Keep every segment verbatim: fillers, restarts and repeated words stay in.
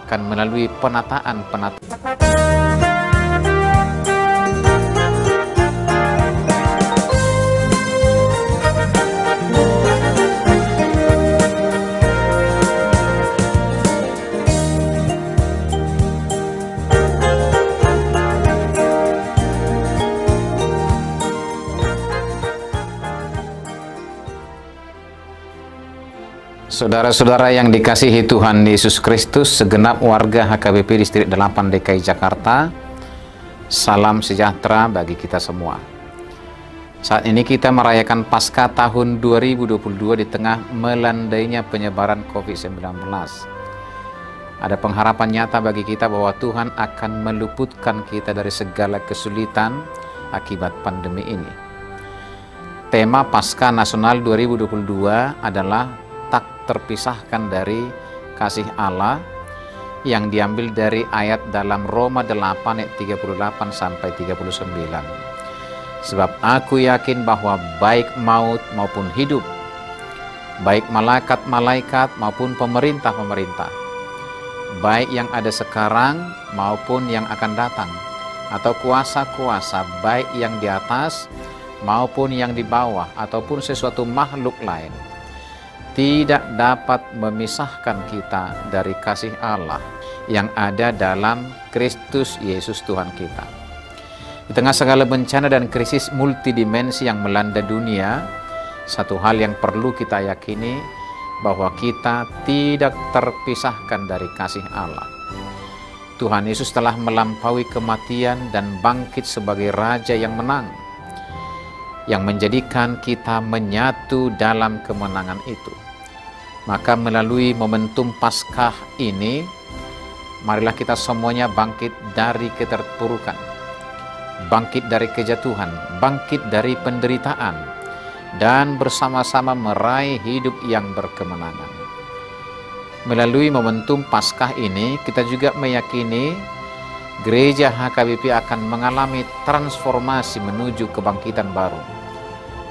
akan melalui penataan-penataan. Saudara-saudara yang dikasihi Tuhan Yesus Kristus, segenap warga H K B P Distrik delapan D K I Jakarta, salam sejahtera bagi kita semua. Saat ini kita merayakan Paskah tahun dua ribu dua puluh dua di tengah melandainya penyebaran covid sembilan belas. Ada pengharapan nyata bagi kita bahwa Tuhan akan meluputkan kita dari segala kesulitan akibat pandemi ini. Tema Paskah Nasional dua ribu dua puluh dua adalah tak terpisahkan dari kasih Allah, yang diambil dari ayat dalam Roma delapan ayat tiga puluh delapan sampai tiga puluh sembilan. Sebab aku yakin bahwa baik maut maupun hidup, baik malaikat-malaikat maupun pemerintah-pemerintah, baik yang ada sekarang maupun yang akan datang, atau kuasa-kuasa baik yang di atas maupun yang di bawah, ataupun sesuatu makhluk lain, tidak dapat memisahkan kita dari kasih Allah yang ada dalam Kristus Yesus Tuhan kita. Di tengah segala bencana dan krisis multidimensi yang melanda dunia, satu hal yang perlu kita yakini, bahwa kita tidak terpisahkan dari kasih Allah. Tuhan Yesus telah melampaui kematian dan bangkit sebagai Raja yang menang, yang menjadikan kita menyatu dalam kemenangan itu. Maka melalui momentum Paskah ini, marilah kita semuanya bangkit dari keterpurukan, bangkit dari kejatuhan, bangkit dari penderitaan, dan bersama-sama meraih hidup yang berkemenangan. Melalui momentum Paskah ini, kita juga meyakini Gereja H K B P akan mengalami transformasi menuju kebangkitan baru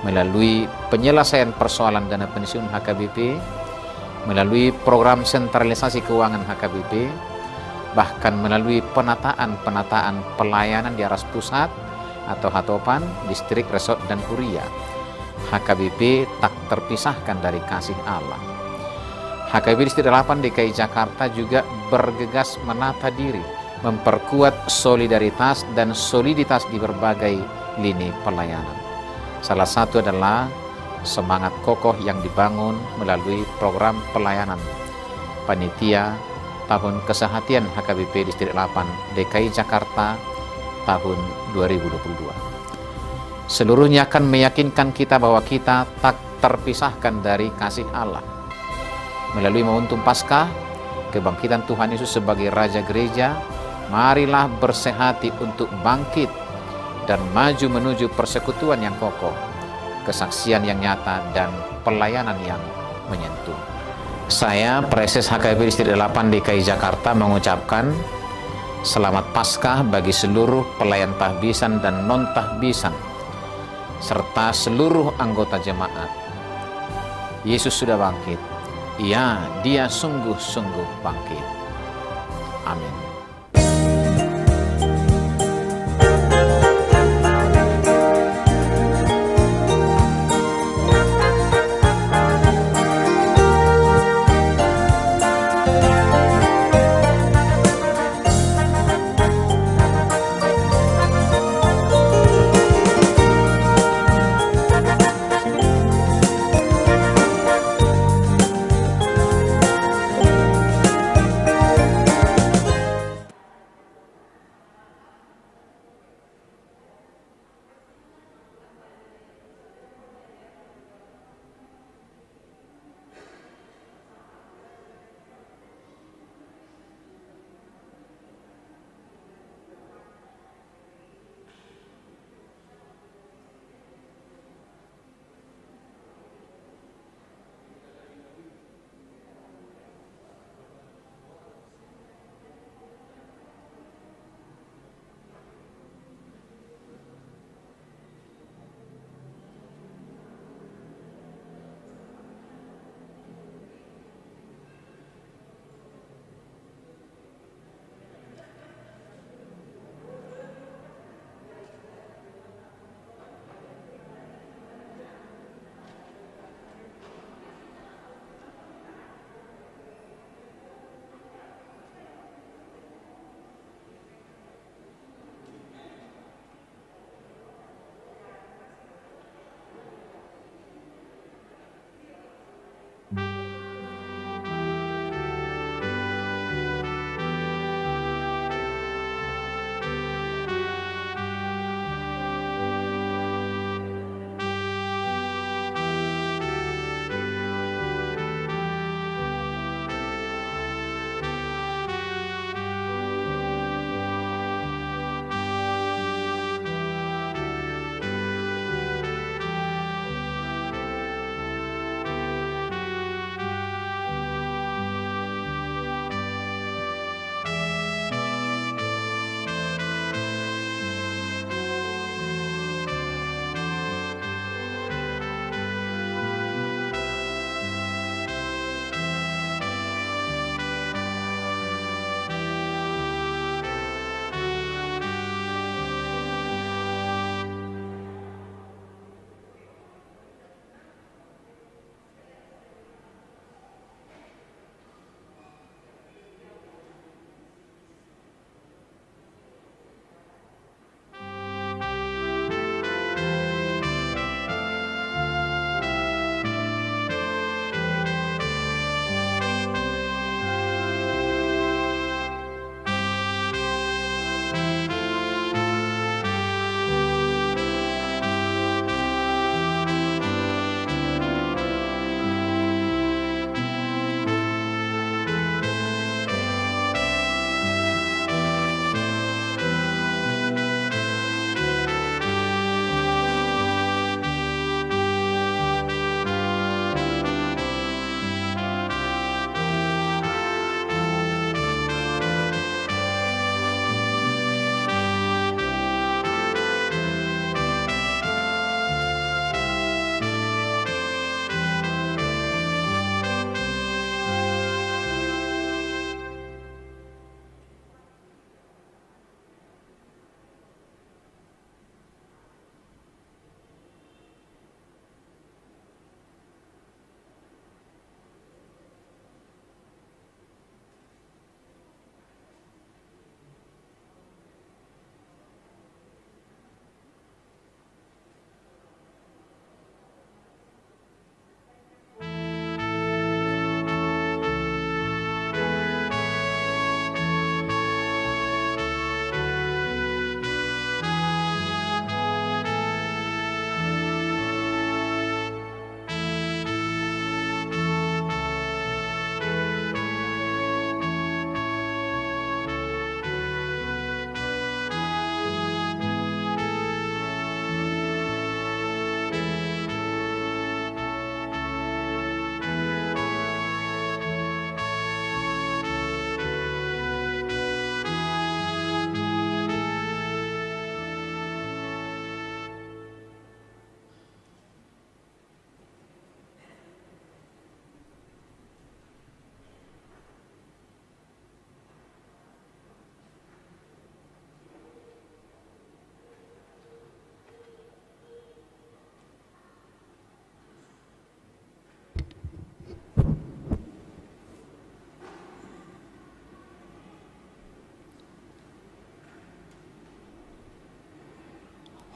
melalui penyelesaian persoalan dana pensiun H K B P, melalui program sentralisasi keuangan H K B P, bahkan melalui penataan-penataan pelayanan di aras pusat atau hatopan, distrik, resort, dan kuria. H K B P tak terpisahkan dari kasih Allah. H K B P Distrik delapan D K I Jakarta juga bergegas menata diri, memperkuat solidaritas dan soliditas di berbagai lini pelayanan. Salah satu adalah semangat kokoh yang dibangun melalui program pelayanan panitia tahun kesehatian H K B P Distrik delapan D K I Jakarta tahun dua ribu dua puluh dua. Seluruhnya akan meyakinkan kita bahwa kita tak terpisahkan dari kasih Allah. Melalui momentum Paskah, kebangkitan Tuhan Yesus sebagai Raja Gereja, marilah bersehati untuk bangkit dan maju menuju persekutuan yang kokoh, kesaksian yang nyata, dan pelayanan yang menyentuh. Saya, Praeses H K B P Distrik delapan D K I Jakarta, mengucapkan selamat Paskah bagi seluruh pelayan tahbisan dan non-tahbisan, serta seluruh anggota jemaat. Yesus sudah bangkit. Ya, Dia sungguh-sungguh bangkit. Amin.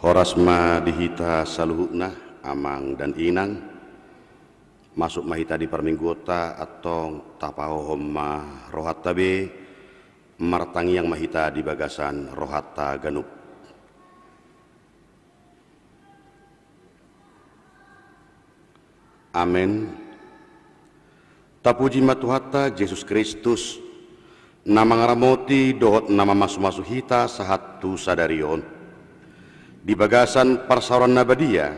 Horas ma di hita saluhutna, amang dan inang. Masuk ma hita di parmingguonta, antong tapahohom ma rohanta be, martangiang ma hita di bagasan rohanta ganup. Amen. Tapuji ma Tuhanta Jesus Kristus, na mangaramoti dohot na mamasumasu hita sahat tu sadari on. Di bagasan parsaoran na badia,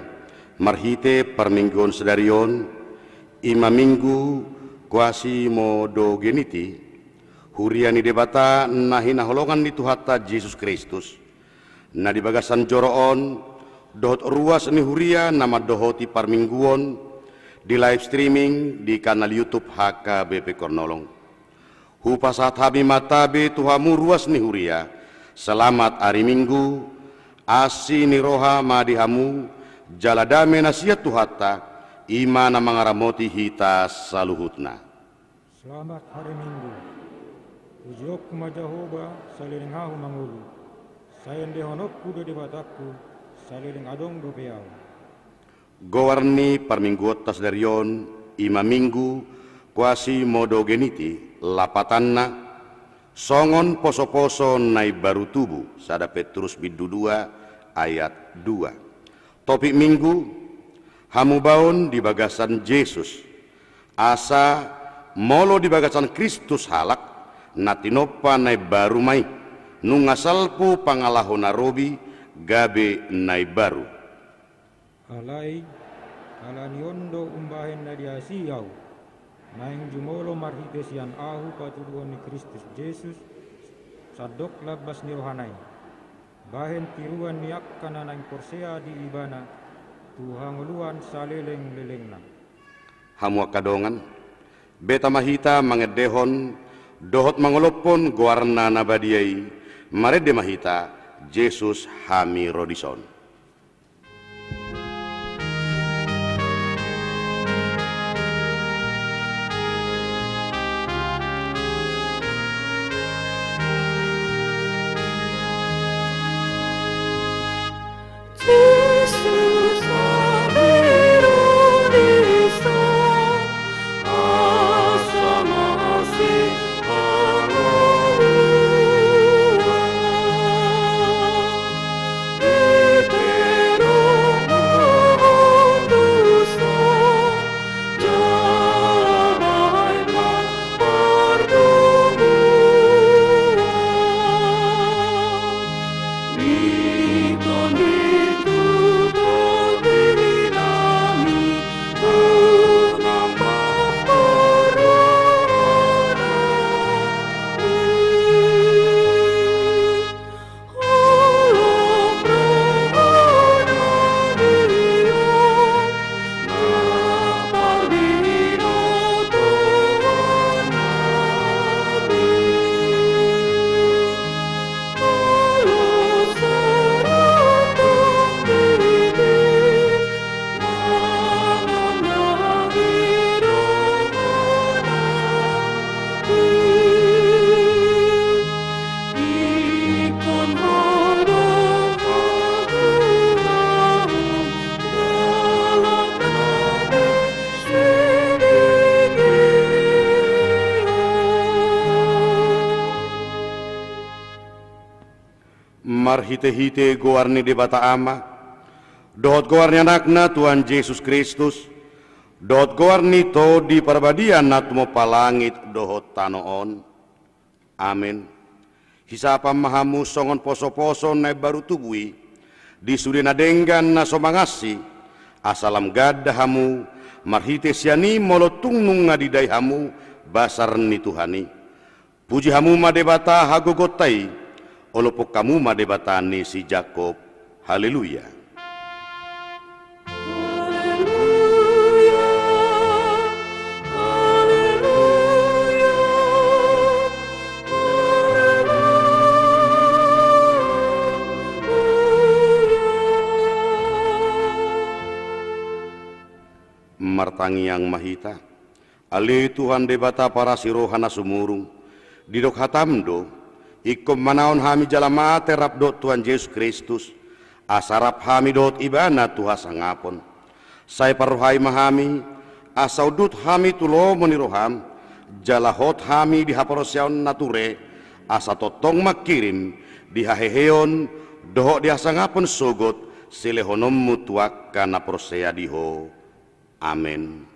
marhite parmingguon sadari on, i ma Minggu Quasimodogeniti, huria ni Debata na hinaholongan ni Tuhanta Jesus Kristus, na di bagasan joro on, dohot ruas ni huria na mandohoti parmingguon, di live streaming di kanal YouTube H K B P Kornolong. Hupasahat hami ma tabe tu hamu ruas ni huria, selamat ari Minggu, asi ni roha ma di hamu, jala dame na sian Tuhanta, i ma na mangaramoti hita saluhutna. Selamat hari Minggu. Pujionku ma Jahowa, saleleng ahu mangolu. Sai endehononku do Debatangku, saleleng adong dope ahu. Goar ni parmingguonta sadari on, i ma Minggu Quasimodogeniti, lapatanna, songon posoposo na imbaru tubu, sada Petrus bindu dua ayat dua. Topik Minggu, hamubaon di bagasan Jesus. Asa molo di bagasan Kristus halak, na tinompa na imbaru ma i, nunga salpu pangalaho na robi gabe na imbaru. Alai, ala ni on do umbahen na diasi ahu, naeng jumolo marhite sian ahu patuduhon ni Kristus Jesus, sandok lambas ni rohana i. Bahen tiruan ni angka na naeng porsea di Ibana, tu hangoluan saleleng-lelengna. Hamu angka dongan, beta ma hita mangendehon, dohot mangolophon goarna na badia i, marende ma hita, Jesus hami ro dison. Marhite-hite goar ni Debata Ama, dohot goar ni Anakna Tuhan Jesus Kristus, dohot goar ni Tondi Parbadia na tumompa langit dohot tano on. Amen. Hisapa ma hamu songon poso-poso na imbaru tubu i, di sude na denggan na so mangansi, asa lam ganda hamu, marhite sian i molo tung nunga didai hamu basar ni Tuhan i. Puji hamu ma Debata hagogonta i, olophon hamu ma Debata ni si Jakob. Haleluya. Martangiang ma hita. Ale Tuhan Debata parasi roha na sumurung, didok hatam do, ingkon manaon hami jala mate rap dohot Tuhan Jesus Kristus, Asa rap hami dohot Ibana tu hasangapon. Sai parrohai ma hami, asa undut hami tu lomo ni roham, jala hot hami di haporseaon na ture, asa tongtong mangkirim di haheheon dohot di hasangapon sogot silehononmu tu angka na porsea di Ho. Amen.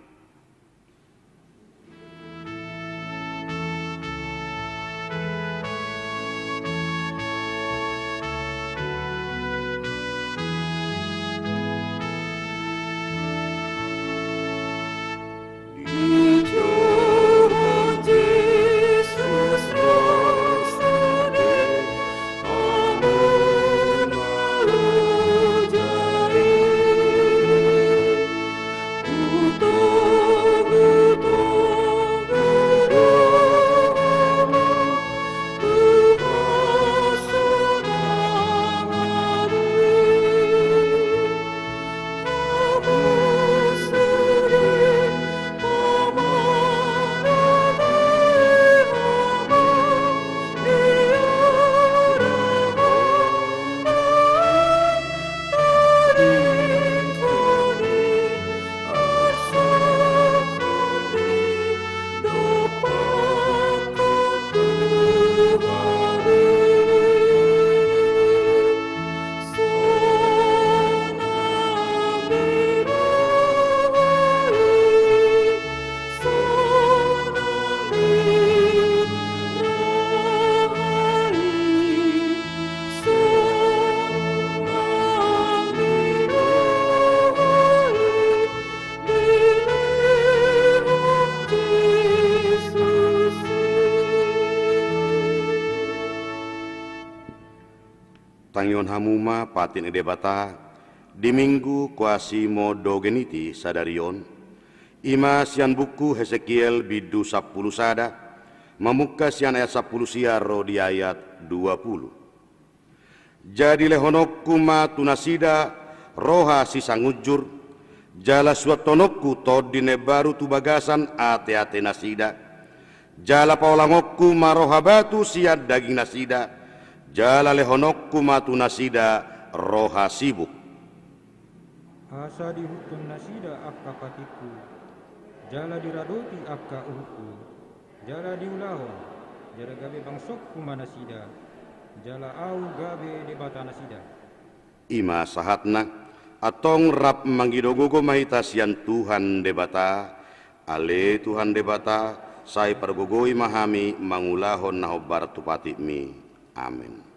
Tangihon hamu ma patik ni Debata di Minggu Quasimodogeniti sadari on, i ma sian buku Hesekiel bindu sampulu sada, mamungka sian ayat sampulu sia ro di ayat dua pulu. Jadi lehononku ma tu nasida roha sisangunjur, jala suanhononku tondi na imbaru tu bagasan ateate nasida. Jala paolangonku ma roha batu sian daging nasida, jala lehononku ma tu nasida roha sibuk. Asa diihuthon nasida angka patikku, jala diradoti angka uhumku, jala diulahon, jala gabe bangsongku ma nasida, jala ahu gabe Debata nasida. I ma sahatna. Antong rap mangido gogo ma hita sian Tuhan Debata. Ale Tuhan Debata, sai pargogoi ma hami mangulahon na hombar tu patikmi. Amen.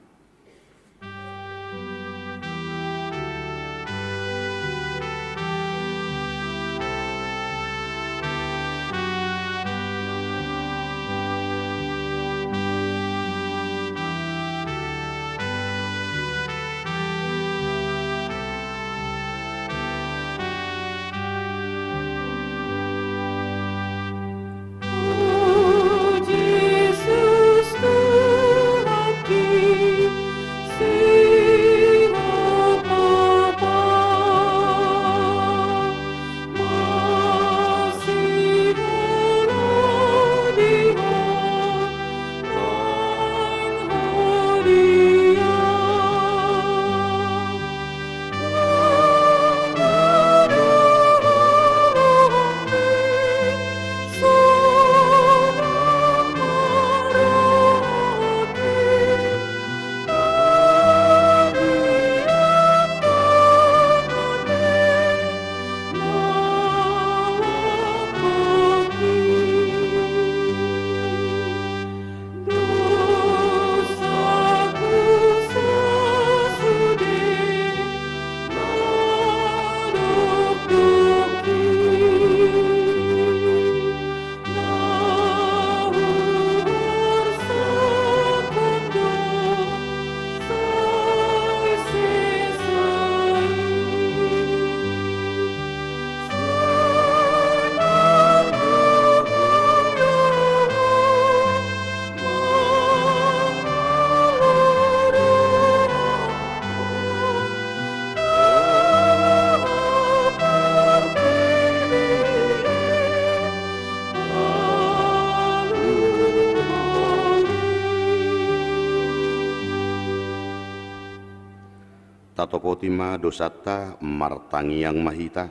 Topoti ma dosanta, martangiang ma hita.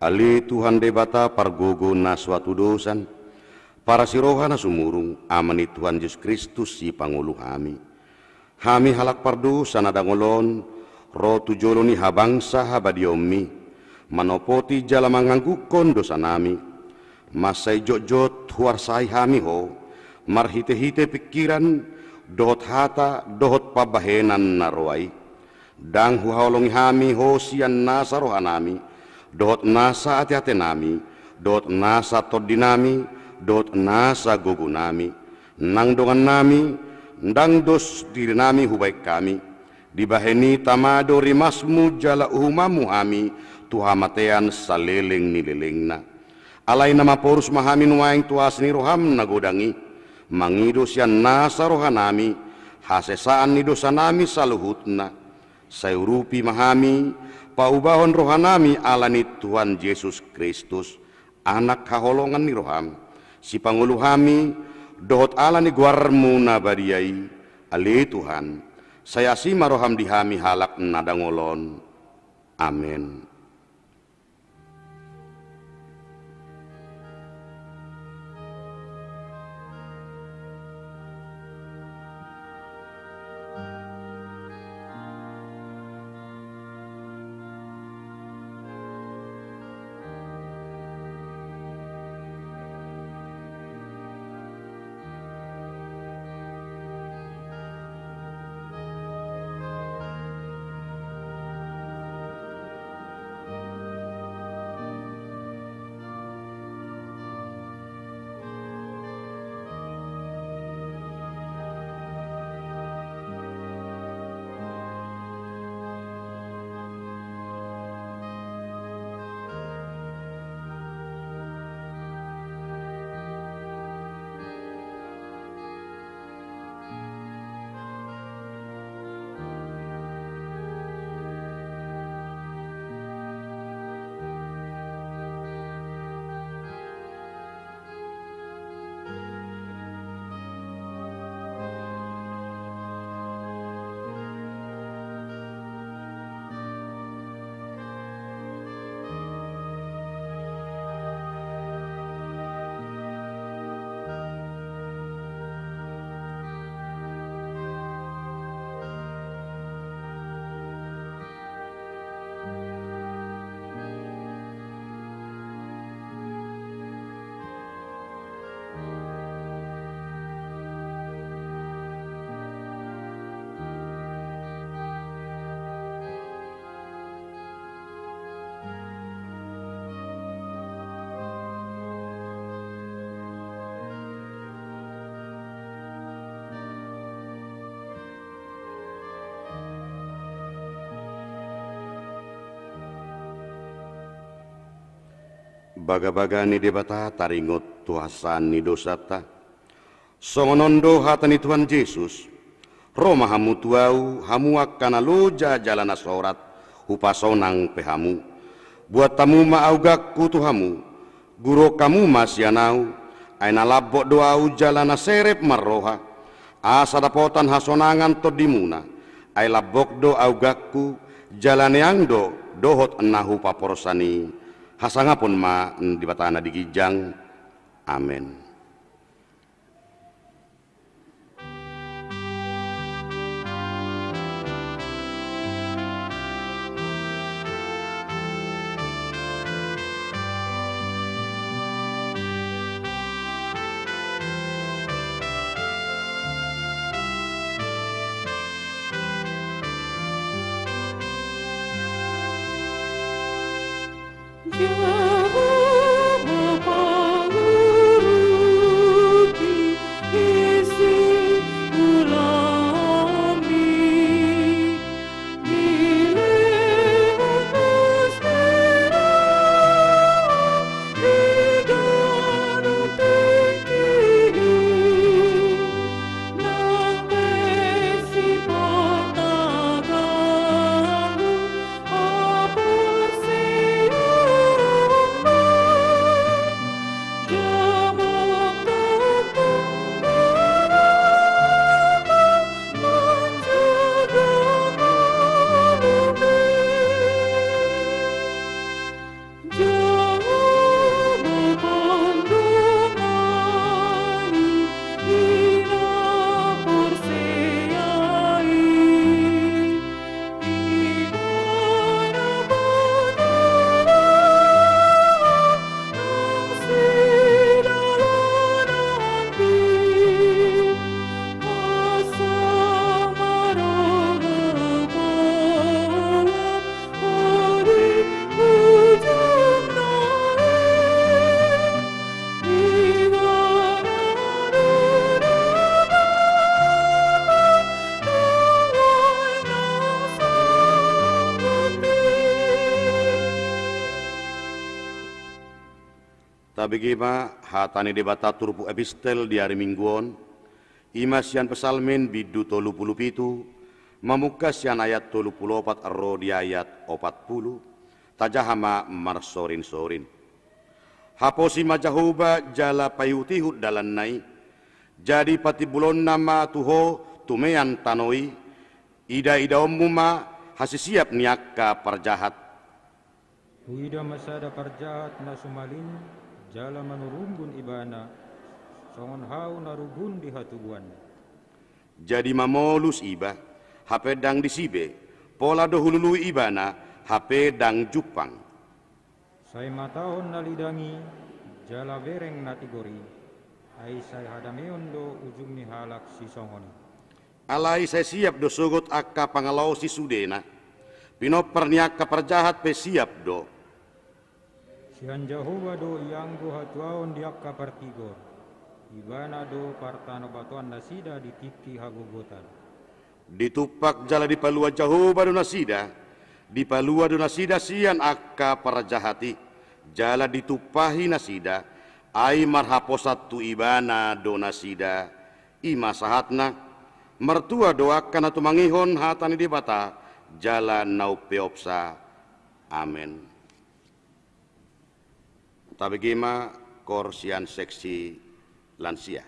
Ale Tuhan Debata pargogo na so hatudosan, parasiroha na sumurung, Ama ni Tuhan Jesus Kristus, sipangolu hami. Hami halak pardosa na dangol on, ro tu jolo ni habangsa habadiaonmi, manopoti jala manganggungkon dosanami. Mansai jotjot huarsai hami ho, marhitehite pingkiran, dohot hata, dohot pambahenan na roa i. Ndang huhaholongi hami ho sian nasa rohanami, dohot nasa ateatenami, dohot nasa tondinami, dohot nasa gogonami. Nang dongannami, ndang dos dirinami hubahen hami. Dibahen i tama do rimasmu jala uhumanmu hami tu hamatean saleleng ni lelengna. Alai na maporus ma hami nuaeng tu asi ni roham na godang i, mangido sian nasa rohanami hasesaan ni dosanami saluhutna. Sai urupi ma hami, paubahon rohanami ala ni Tuhan Jesus Kristus, Anak haholongan ni roham, sipangolu hami, dohot ala ni goarmu na badia i, ale Tuhan, sai asi ma roham di hami halak na dangol on. Amen. Bagabaga ni Debata taringot tu hasesaan ni dosanta. Songon on do hata ni Tuhan Jesus: Ro ma hamu tu Ahu, hamu angka na loja jala na sorat, hupasonang pe hamu. Buat hamu ma augangku tu hamu, guruhon hamu ma sian Ahu, ai na lambok do Ahu jala na serep marroha, asa dapotan hasonangan tondimuna. Ai lambok do augangku, jala neang do dohot na hupaporsan i. Hasangapon ma Debata na di ginjang. Amen. Tabege ma hata ni Debata turpuk epistel di ari Minggu on, i ma sian Psalmen bindu tolu pulu pitu, mamungka sian ayat tolu pulu opat ro di ayat opat pulu, tajaha ma marsorinsorin. Haposi ma Jahowa jala paihutihut dalanna i, jadi patimbulonna ma tu ho tumean tano i, idaidaonmu ma hasisiap ni angka parjahat. Huida ma sada parjahat na sumalin, jala manurunggun ibana, songon hau na rugun di hatubuan. Jadi mamolus iba, hape ndang disi be, pola do hulului ibana, hape ndang jumpang. Sai matahon na lidang i, jala bereng na tigor i, ai sai hadameon do ujung ni halak sisongon i. Alai sai siap do sogot angka pangalaosi sudena, pinompar ni angka parjahat pe siap do. Sian Jahowa do ianggo hatuaon di angka partigor, ibana do partanobatoan nasida di tingki hagogotan. Ditumpak jala dipalua Jahowa do nasida, dipalua do nasida sian angka parjahat i, jala ditumpahi nasida, ai marhaposan tu ibana do nasida, i ma sahatna. Martua do angka na tumangihon hata ni Debata, jala na umpeopsa. Amen. Tabege ma kor sian seksi lansia.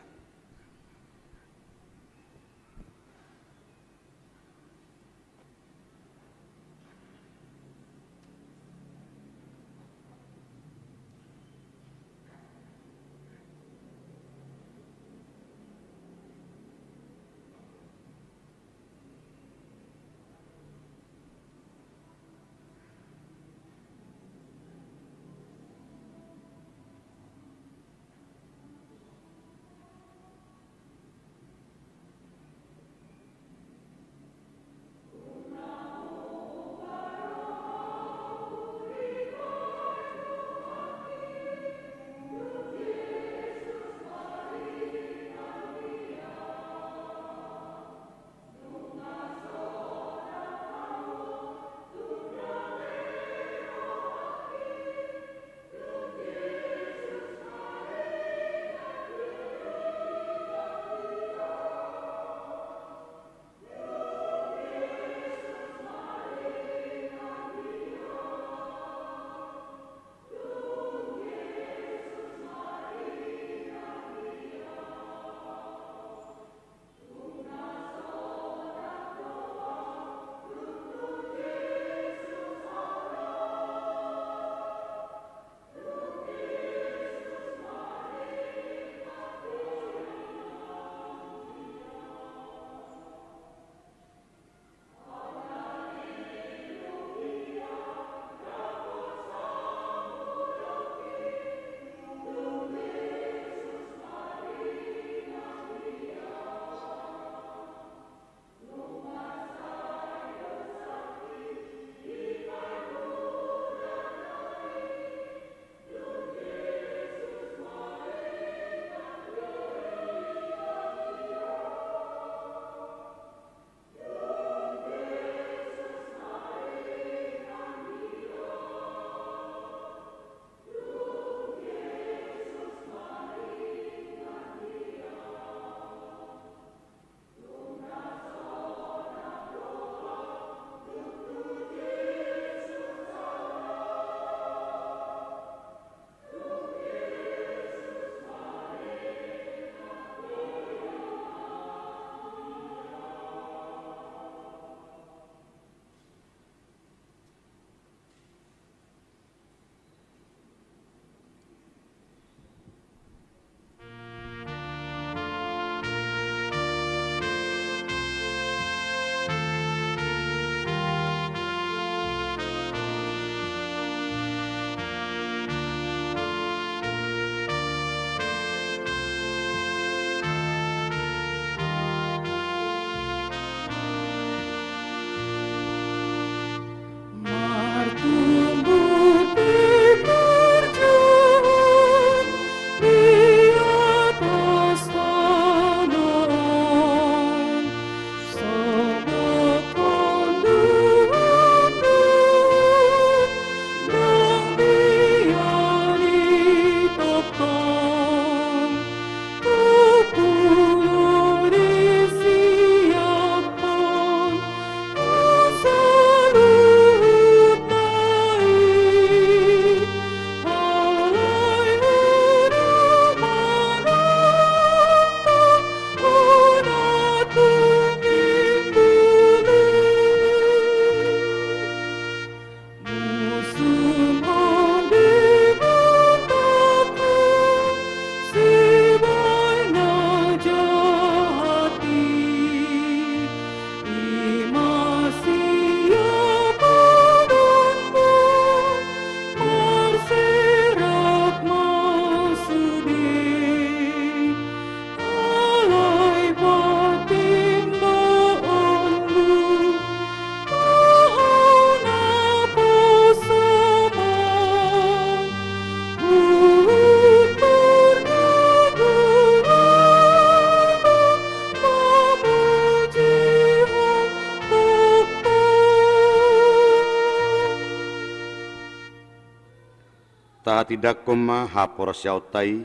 Tahatindangkon ma haporseaonta i,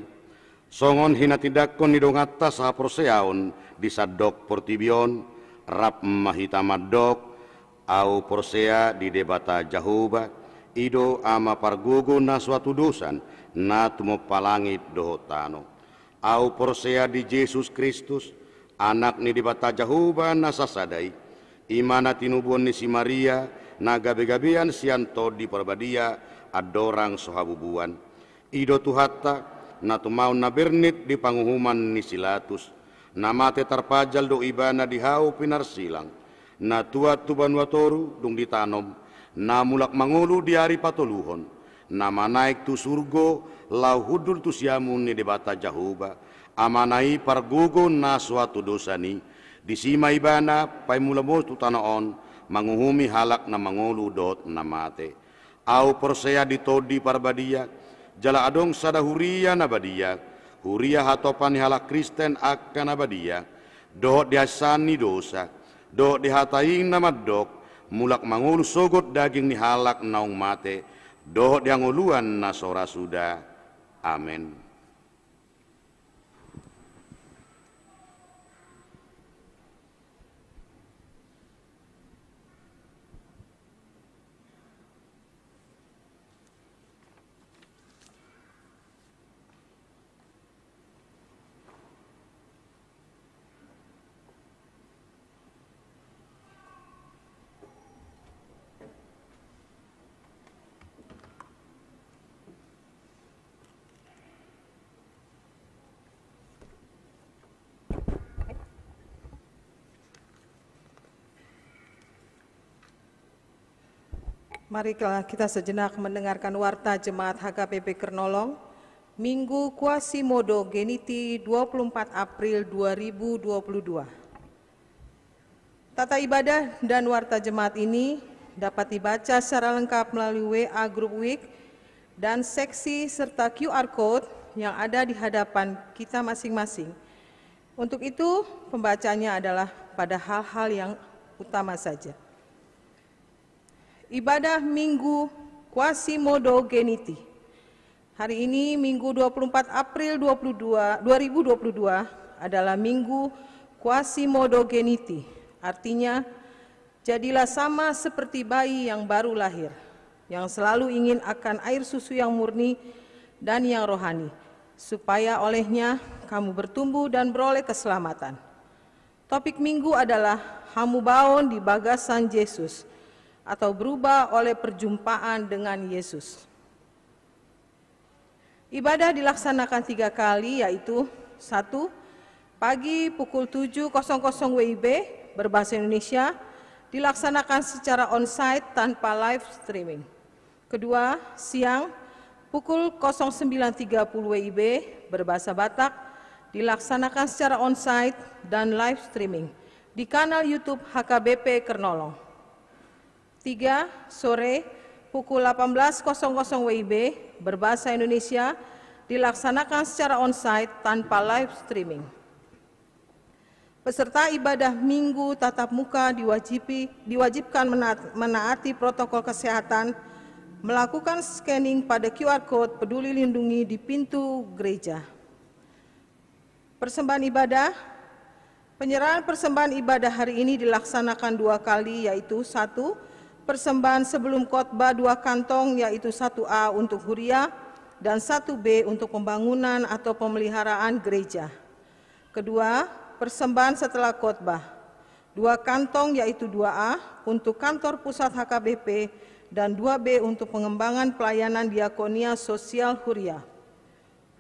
songon hinatindanghon ni donganta sahaporseaon di sandok portibi on, rap ma hita mandok: Ahu porsea di Debata Jahowa, i do Ama pargogo na so hatudosan, na tumompa langit dohot tano. Ahu porsea di Jesus Kristus, Anak ni Debata Jahowa na sasada i, i ma na tinubuhon ni si Maria, na gabegabean sian Tondi Parbadia, andorang so habubuan. I do Tuhanta, na tumaon na bernit di panguhuman ni si Latus, na mate tarpajal do Ibana di hau pinarsilang, na tuat tu banua toru dung ditanom, na mulak mangolu di ari patoluhon, na manaek tu surgo laho hundul tu siamun ni Debata Jahowa, Amana i pargogo na so hatudosan i. Disi ma Ibana paimula mos tu tano on, manguhumi halak na mangolu dohot na mate. Ahu porsea di Tondi Parbadia, jala adong sada huria na badia, huria hatopan ni halak Kristen angka na badia, dohot di hasesaan ni dosa, dohot di hata i na mandok: Mulak mangolu sogot daging ni halak naung mate, dohot di hangoluan na so ra suda. Amen. Marilah kita sejenak mendengarkan warta jemaat H K B P Kernolong, Minggu Quasimodogeniti, dua puluh empat April dua ribu dua puluh dua. Tata ibadah dan warta jemaat ini dapat dibaca secara lengkap melalui W A Group Week dan seksi serta Q R Code yang ada di hadapan kita masing-masing. Untuk itu, pembacaannya adalah pada hal-hal yang utama saja. Ibadah Minggu Quasimodogeniti. Hari ini, Minggu dua puluh empat April dua puluh dua, dua ribu dua puluh dua, adalah Minggu Quasimodogeniti, artinya, jadilah sama seperti bayi yang baru lahir, yang selalu ingin akan air susu yang murni dan yang rohani, supaya olehnya kamu bertumbuh dan beroleh keselamatan. Topik Minggu adalah hamubaon di bagasan Jesus, atau berubah oleh perjumpaan dengan Yesus. Ibadah dilaksanakan tiga kali, yaitu: satu, pagi pukul tujuh kosong kosong W I B berbahasa Indonesia, dilaksanakan secara onsite tanpa live streaming. Kedua, siang pukul kosong sembilan tiga puluh W I B berbahasa Batak, dilaksanakan secara onsite dan live streaming di kanal YouTube H K B P Kernolong. Tiga, sore pukul delapan belas kosong kosong W I B berbahasa Indonesia, dilaksanakan secara onsite tanpa live streaming. Peserta ibadah Minggu tatap muka diwajibi, diwajibkan menaat-, menaati protokol kesehatan, melakukan scanning pada Q R Code Peduli Lindungi di pintu gereja. Persembahan ibadah. Penyerahan persembahan ibadah hari ini dilaksanakan dua kali, yaitu: satu, persembahan sebelum khotbah dua kantong, yaitu satu A untuk huria dan satu B untuk pembangunan atau pemeliharaan gereja. Kedua, persembahan setelah khotbah. Dua kantong, yaitu dua A untuk kantor pusat H K B P dan dua B untuk pengembangan pelayanan diakonia sosial huria.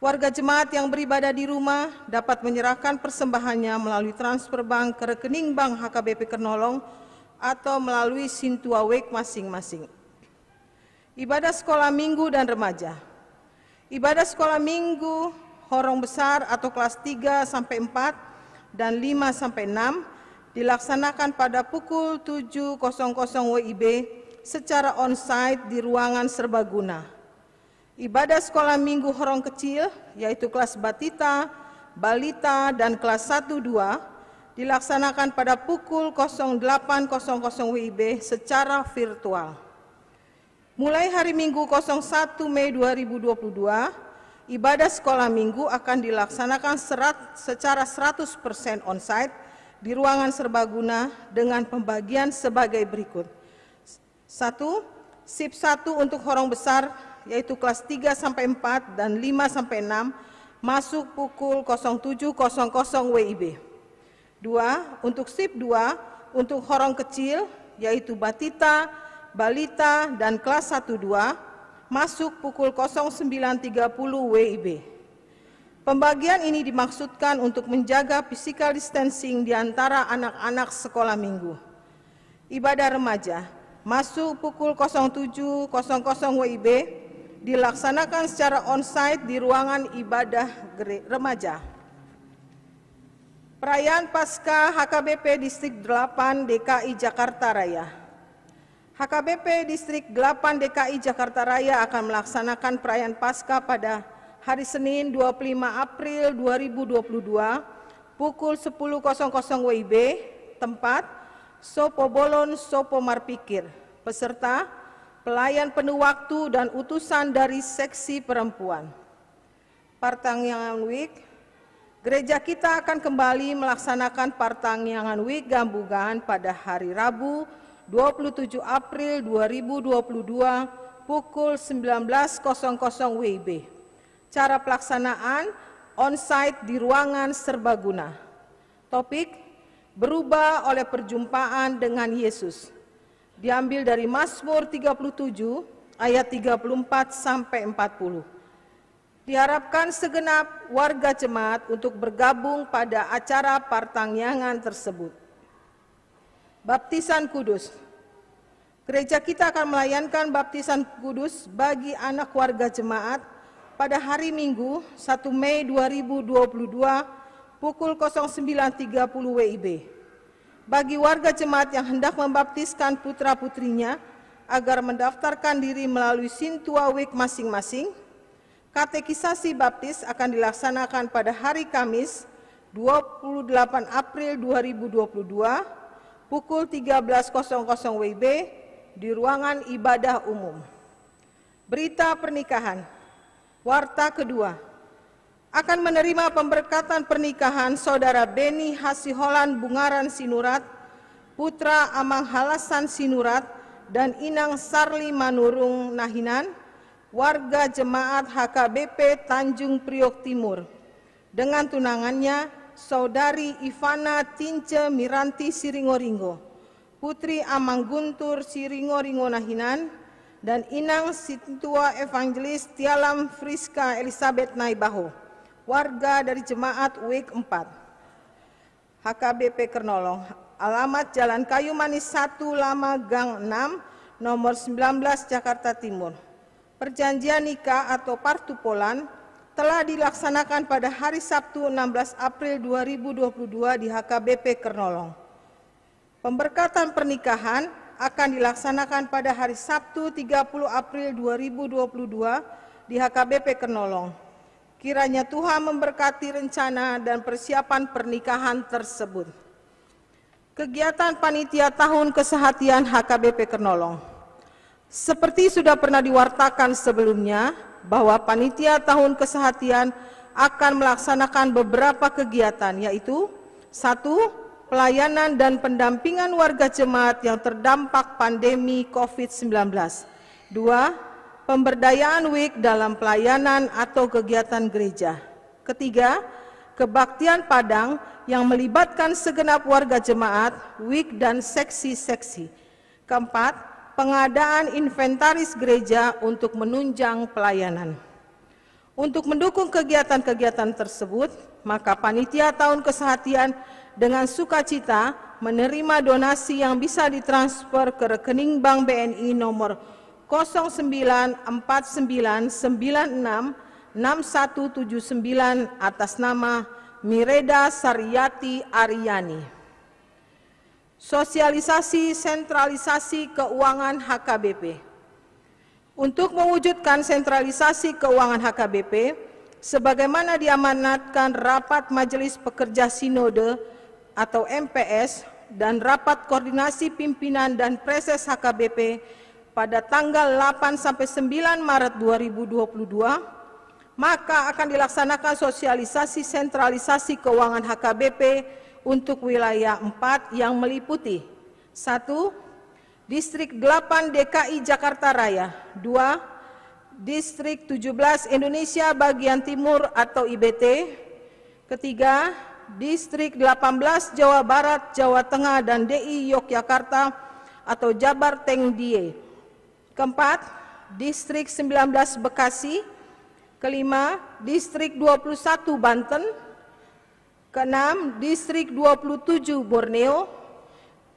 Warga jemaat yang beribadah di rumah dapat menyerahkan persembahannya melalui transfer bank ke rekening bank H K B P Kernolong atau melalui Sintua Week masing-masing. Ibadah sekolah minggu dan remaja. Ibadah sekolah minggu horong besar atau kelas tiga sampai empat dan lima sampai enam dilaksanakan pada pukul tujuh kosong kosong W I B secara onsite di ruangan serbaguna. Ibadah sekolah minggu horong kecil, yaitu kelas batita, balita, dan kelas satu dua, dilaksanakan pada pukul kosong delapan kosong kosong W I B secara virtual. Mulai hari Minggu kosong satu Mei dua ribu dua puluh dua, ibadah sekolah minggu akan dilaksanakan serat-, secara seratus persen onsite di ruangan serbaguna dengan pembagian sebagai berikut. Satu, sip satu untuk horong besar, yaitu kelas tiga sampai empat dan lima sampai enam, masuk pukul kosong tujuh kosong kosong W I B. Dua, untuk sip dua, untuk horong kecil, yaitu batita, balita, dan kelas satu dua, masuk pukul kosong sembilan tiga puluh W I B. Pembagian ini dimaksudkan untuk menjaga physical distancing di antara anak-anak sekolah minggu. Ibadah remaja, masuk pukul kosong tujuh kosong kosong W I B, dilaksanakan secara onsite di ruangan ibadah gere-, remaja. Perayaan Paskah H K B P Distrik delapan D K I Jakarta Raya. H K B P Distrik delapan D K I Jakarta Raya akan melaksanakan perayaan Paskah pada hari Senin, dua puluh lima April dua ribu dua puluh dua, pukul sepuluh kosong kosong W I B, tempat, Sopo Bolon, Sopo Marpikir. Peserta, pelayan penuh waktu dan utusan dari seksi perempuan. Partangiangan Week. Gereja kita akan kembali melaksanakan Partangiangan Week Gabungan pada hari Rabu, dua puluh tujuh April dua ribu dua puluh dua, pukul sembilan belas kosong kosong W I B. Cara pelaksanaan onsite di ruangan serbaguna. Topik, berubah oleh perjumpaan dengan Yesus. Diambil dari Mazmur tiga puluh tujuh ayat tiga puluh empat sampai empat puluh. Diharapkan segenap warga jemaat untuk bergabung pada acara partangiangan tersebut. Baptisan Kudus. Gereja kita akan melayangkan baptisan kudus bagi anak warga jemaat pada hari Minggu, satu Mei dua ribu dua puluh dua, pukul kosong sembilan tiga puluh W I B. Bagi warga jemaat yang hendak membaptiskan putra-putrinya agar mendaftarkan diri melalui Sintua Week masing-masing, katekisasi baptis akan dilaksanakan pada hari Kamis, dua puluh delapan April dua ribu dua puluh dua, pukul tiga belas kosong kosong W I B, di ruangan ibadah umum. Berita pernikahan. Warta kedua. Akan menerima pemberkatan pernikahan Saudara Beni Hasiholan Bungaran Sinurat, putra Amang Halasan Sinurat, dan Inang Sarli Manurung Nahinan, warga jemaat H K B P Tanjung Priok Timur, dengan tunangannya, Saudari Ivana Tince Miranti Siringoringo, putri Amang Guntur Siringoringo Nahinan, dan Inang Sintua Evangelis Tialam Friska Elisabet Naibaho, warga dari jemaat Week empat. H K B P Kernolong, alamat Jalan Kayu Manis satu Lama Gang enam, nomor sembilan belas, Jakarta Timur. Perjanjian nikah atau partupolan telah dilaksanakan pada hari Sabtu, enam belas April dua ribu dua puluh dua, di H K B P Kernolong. Pemberkatan pernikahan akan dilaksanakan pada hari Sabtu, tiga puluh April dua ribu dua puluh dua, di H K B P Kernolong. Kiranya Tuhan memberkati rencana dan persiapan pernikahan tersebut. Kegiatan panitia tahun kesehatian H K B P Kernolong. Seperti sudah pernah diwartakan sebelumnya, bahwa panitia tahun kesehatian akan melaksanakan beberapa kegiatan, yaitu, satu, pelayanan dan pendampingan warga jemaat yang terdampak pandemi covid sembilan belas. Dua, pemberdayaan Week dalam pelayanan atau kegiatan gereja. Ketiga, kebaktian Padang yang melibatkan segenap warga jemaat, Week, dan seksi-seksi. Keempat, pengadaan inventaris gereja untuk menunjang pelayanan. Untuk mendukung kegiatan-kegiatan tersebut, maka panitia tahun kesehatian dengan sukacita menerima donasi yang bisa ditransfer ke rekening bank B N I nomor kosong sembilan empat sembilan sembilan enam enam satu tujuh sembilan atas nama Mireda Sariati Ariani. Sosialisasi sentralisasi keuangan H K B P. Untuk mewujudkan sentralisasi keuangan H K B P, sebagaimana diamanatkan Rapat Majelis Pekerja Sinode atau M P S dan Rapat Koordinasi Pimpinan dan Praeses H K B P pada tanggal delapan sampai sembilan Maret dua ribu dua puluh dua, maka akan dilaksanakan sosialisasi sentralisasi keuangan H K B P untuk wilayah empat yang meliputi: satu, Distrik delapan D K I Jakarta Raya; dua, Distrik tujuh belas Indonesia bagian timur atau I B T; ketiga, Distrik delapan belas Jawa Barat, Jawa Tengah, dan D I Yogyakarta atau Jabar Teng D I; keempat, Distrik sembilan belas Bekasi; kelima, Distrik dua puluh satu Banten; keenam, Distrik dua puluh tujuh Borneo;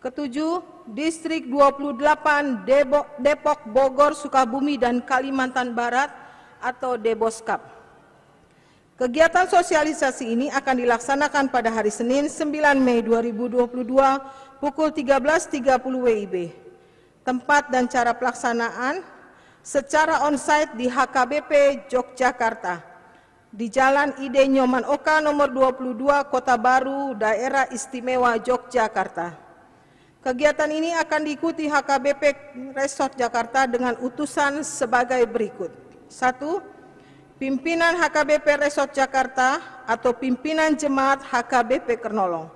ketujuh, Distrik dua puluh delapan Debo-, Depok, Bogor, Sukabumi, dan Kalimantan Barat atau Deboskap. Kegiatan sosialisasi ini akan dilaksanakan pada hari Senin, sembilan Mei dua ribu dua puluh dua, pukul tiga belas tiga puluh W I B. Tempat dan cara pelaksanaan secara onsite di H K B P Yogyakarta, di Jalan I D Nyoman Oka nomor dua puluh dua, Kota Baru, Daerah Istimewa Yogyakarta. Kegiatan ini akan diikuti H K B P Resort Jakarta dengan utusan sebagai berikut. Satu, pimpinan H K B P Resort Jakarta atau pimpinan jemaat H K B P Kernolong.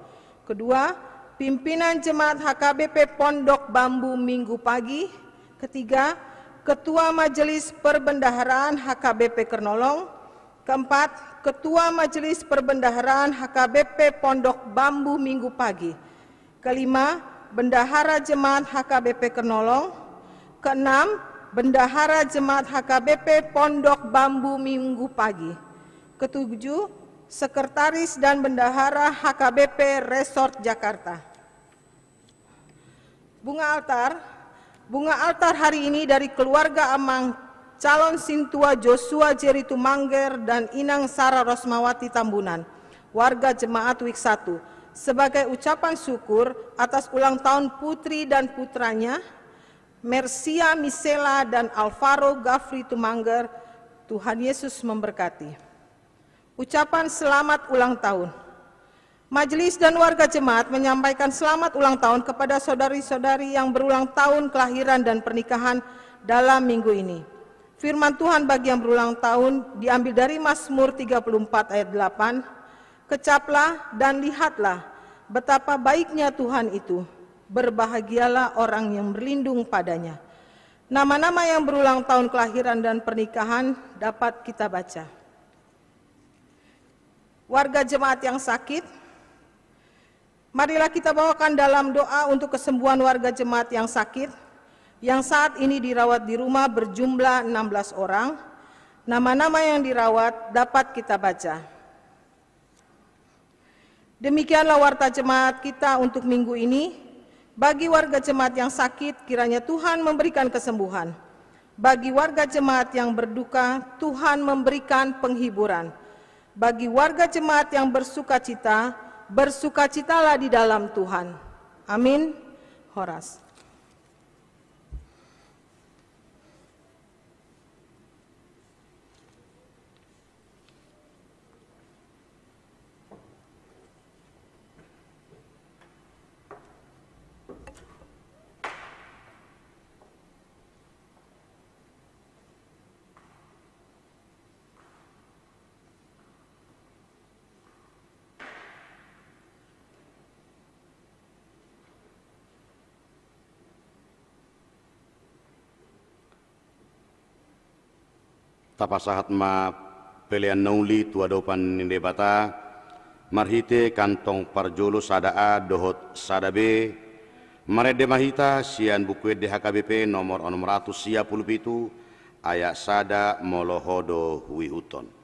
Kedua, pimpinan jemaat H K B P Pondok Bambu Minggu Pagi. Ketiga, ketua majelis perbendaharaan H K B P Kernolong. Keempat, ketua majelis perbendaharaan H K B P Pondok Bambu Minggu Pagi. Kelima, bendahara jemaat H K B P Kernolong. Keenam, bendahara jemaat H K B P Pondok Bambu Minggu Pagi. Ketujuh, sekretaris dan bendahara H K B P Resort Jakarta. Bunga altar. Bunga altar hari ini dari keluarga Amang Calon Sintua Joshua Jerry Tumangger dan Inang Sara Rosmawati Tambunan, warga jemaat Wik satu, sebagai ucapan syukur atas ulang tahun putri dan putranya, Mersia Misela dan Alvaro Gafri Tumangger. Tuhan Yesus memberkati. Ucapan selamat ulang tahun. Majelis dan warga jemaat menyampaikan selamat ulang tahun kepada saudari-saudari yang berulang tahun kelahiran dan pernikahan dalam minggu ini. Firman Tuhan bagi yang berulang tahun diambil dari Mazmur tiga puluh empat ayat delapan, "Kecaplah dan lihatlah betapa baiknya Tuhan itu, berbahagialah orang yang berlindung padanya." Nama-nama yang berulang tahun kelahiran dan pernikahan dapat kita baca. Warga jemaat yang sakit, marilah kita bawakan dalam doa untuk kesembuhan warga jemaat yang sakit, yang saat ini dirawat di rumah berjumlah enam belas orang. Nama-nama yang dirawat dapat kita baca. Demikianlah warta jemaat kita untuk minggu ini. Bagi warga jemaat yang sakit, kiranya Tuhan memberikan kesembuhan. Bagi warga jemaat yang berduka, Tuhan memberikan penghiburan. Bagi warga jemaat yang bersukacita, bersukacitalah di dalam Tuhan. Amin. Horas. Tapasahat ma pelean na uli tu adopan ni Debata, marhite kantong parjolo sada A dohot sada B, marende ma hita sian Buku Ende H K B P nomor onom ratus sia pulu pitu, ayat sada, molo ho do huihuthon.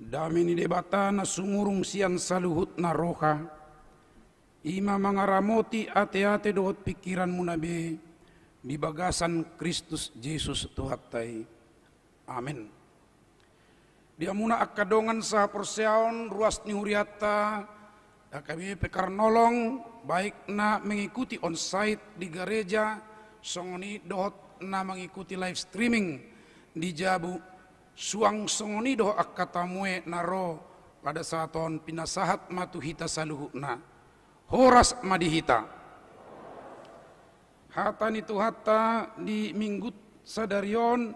Dame ni Debata na sumurung sian saluhutna roha, i ma mangaramoti ateate dohot pingkiranmuna be di bagasan Kristus Jesus Tuhanta i. Amen. Di hamuna angka dongan sahaporseaon, ruas ni hurianta, H K B P Karnolong, baik na mengikuti onsite di gareja, songon i dohot na mengikuti live streaming di jabu, suang songon i dohot angka tamue na ro pada saat on, pinasahat ma tu hita saluhutna. Horas ma di hita. Hata ni Tuhanta di Minggu sadari on,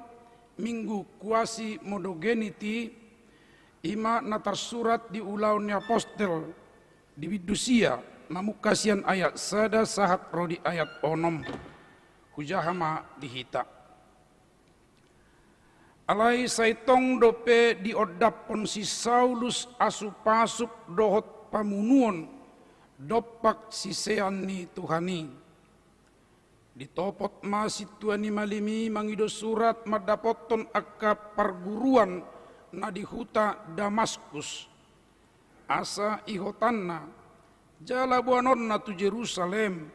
Minggu Quasimodogeniti, i ma na tarsurat di Ulaon ni Apostel, di bindu sia, mamungka sian ayat sada sahat ro di ayat onom. Hujaha ma di hita. Alai sai tong dope diondaphon si Saulus asupasup dohot pamunuon dompak sisean ni Tuhan i. Ditopot ma sintua ni malim i mangido surat mandapothon angka parguruan na di huta Damaskus, asa ihotanna jala boanonna tu Jerusalem,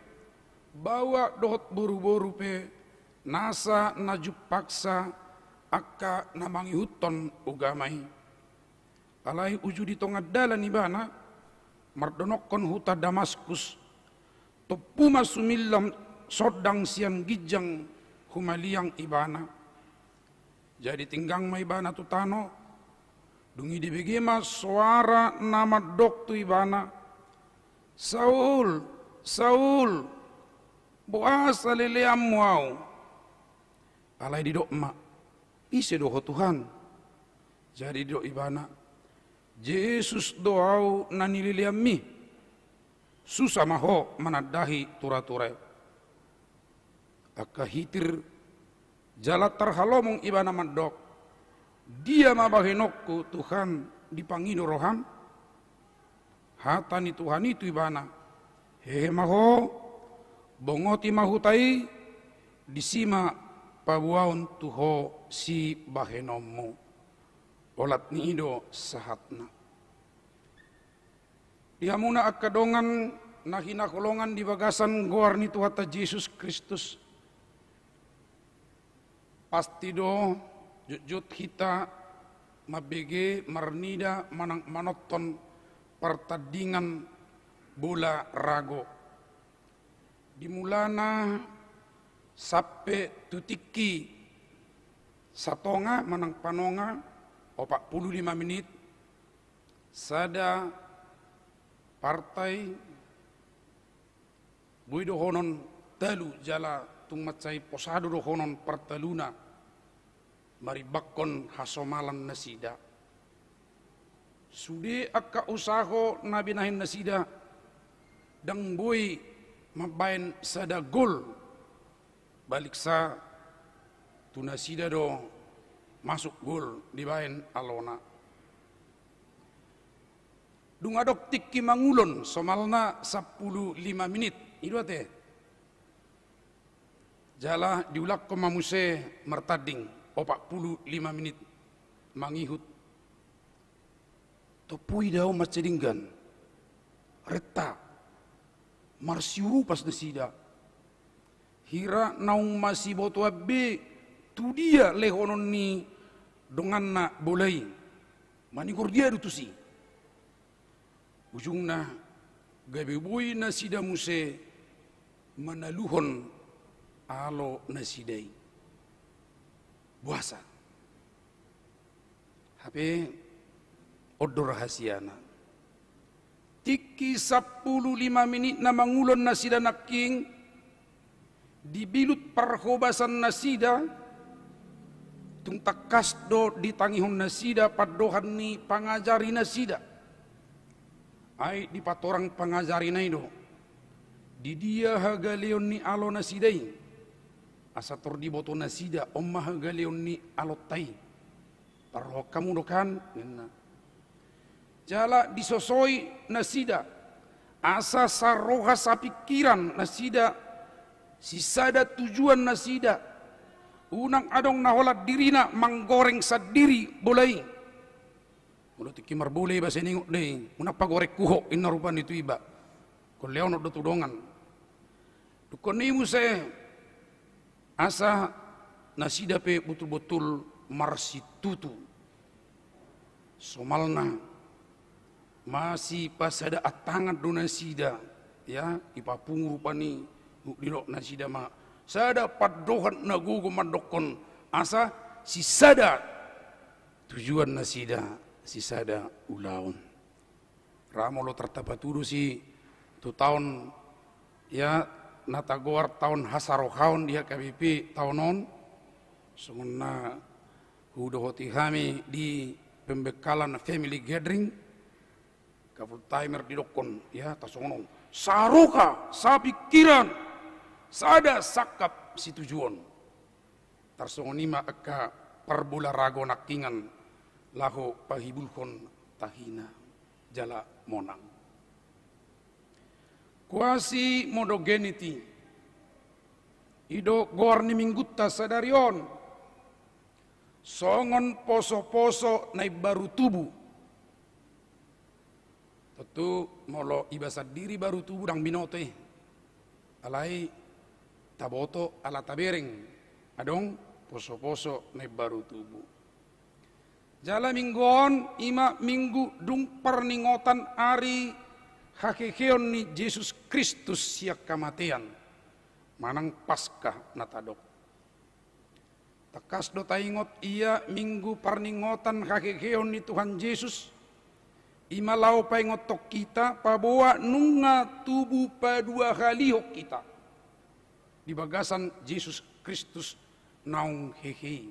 baoa dohot boruboru pe, nasa na jumpangsa angka na mangihuthon ugama i. Alai uju di tonga dalan ibana, mardonokkon huta Damaskus, tompu ma sumillam sondang sian ginjang humaliang ibana. Jadi tinggang ma ibana tu tano, dung i dibege ma soara na mandok tu ibana: Saul, Saul, boasa leleanmu ahu? Alai didok ma: Ise do ho, Tuhan? Jadi didok ibana: Jesus do ahu na nileleanmi. Susa ma ho manandahi turatura i. Angka hitir jala tarhalomong ibana mandok: Dia ma bahenonku, Tuhan, dipangido roham? Hata ni Tuhan i tu ibana: Hehe ma ho, bongoti ma huta i, disi ma paboaon tu ho sibahenonmu. Olat ni i do sahatna. Di hamuna angka dongan na hinaholongan di bagasan goar ni Tuhanta Jesus Kristus, pasti do jotjot hita mambege, marnida manang manonton partandingan bola rago. Di mulana sampe tu tingki satonga manang panonga, opat pulu lima menit, sada partai boi dohonon talu jala tung mansai pos sada dohonon partaluna marimbangkon hasomalan nasida. Sude angka usaho na binahen nasida, ndang boi mambaen sada gol, baliksa tu nasida do masuk gol dibaen alona. Dung adong tingki mangulon, somalna sampulu lima menit, i do ate. Jala diulangkon ma muse martanding, opat pulu lima menit mangihut. Tompu i do mansai denggan, renta, marsiurupas nasida. Hira naung masibotoan be tu dia lehonon ni donganna bola i, manigor dia do tusi. Ujungna gabe boi nasida muse manaluhon alo nasida i. Boasa? Hape on do rahasiana. Tingki sampulu lima menit na mangulon nasida nangkin, dibilut parhobasan nasida, tung tangkas do ditangihon nasida pandohan ni pangajari nasida. Ai dipatorang pangajarina i do, di dia hagaleon ni alo nasida i, asa tor diboto nasida on ma hagaleon ni alonta i. Parrohahon hamu do kan, ninna. Jala disosoi nasida, asa saroha sapingkiran nasida, sisada tujuan nasida, unang adong na holan dirina manggoreng sandiri bola i. Molo tingki marbule iba, sai ningot do i, unang pagorek huhok, inna rupani tu iba. Ingkon lehonon do tu dongan. Dungkon i muse, asa nasida pe botul-botul marsitutu. Somalna, masipasada tangan do nasida, ya, dipapungu rupani, didok nasida ma sada pandohan na gogo mandokkon, asa sisada tujuan nasida, sisada ulaon. Ra molo tartapatudos i tu taon, ya, na tagoar taon hasarohaon di H K B P taon on, songon na hudohoti hami di pembekalan family gathering, ka full timer didokkon, ya, tarsongon on. Saroha, sapingkiran, sada sangkap situjuon. Tarsongon i ma angka parbola rago nangkingan laho pahibulhon tahina jala monang. Quasimodogenity, i do goar ni minggunta sadari on, songon poso-poso na imbaru tubu. Tontu molo iba sandiri baru tubu ndang binoto i. Alai taboto ala tabereng adong poso-poso na imbaru tubu. Jala minggu on i ma minggu dung parningotan ari haheheon ni Jesus Kristus sian hamatean, manang Paskah na tadok. Tangkas do taingot ia minggu parningotan haheheon ni Tuhan Jesus, i ma laho paingothon hita paboa nunga tubu paduahalihon hita di bagasan Jesus Kristus naung hehe i.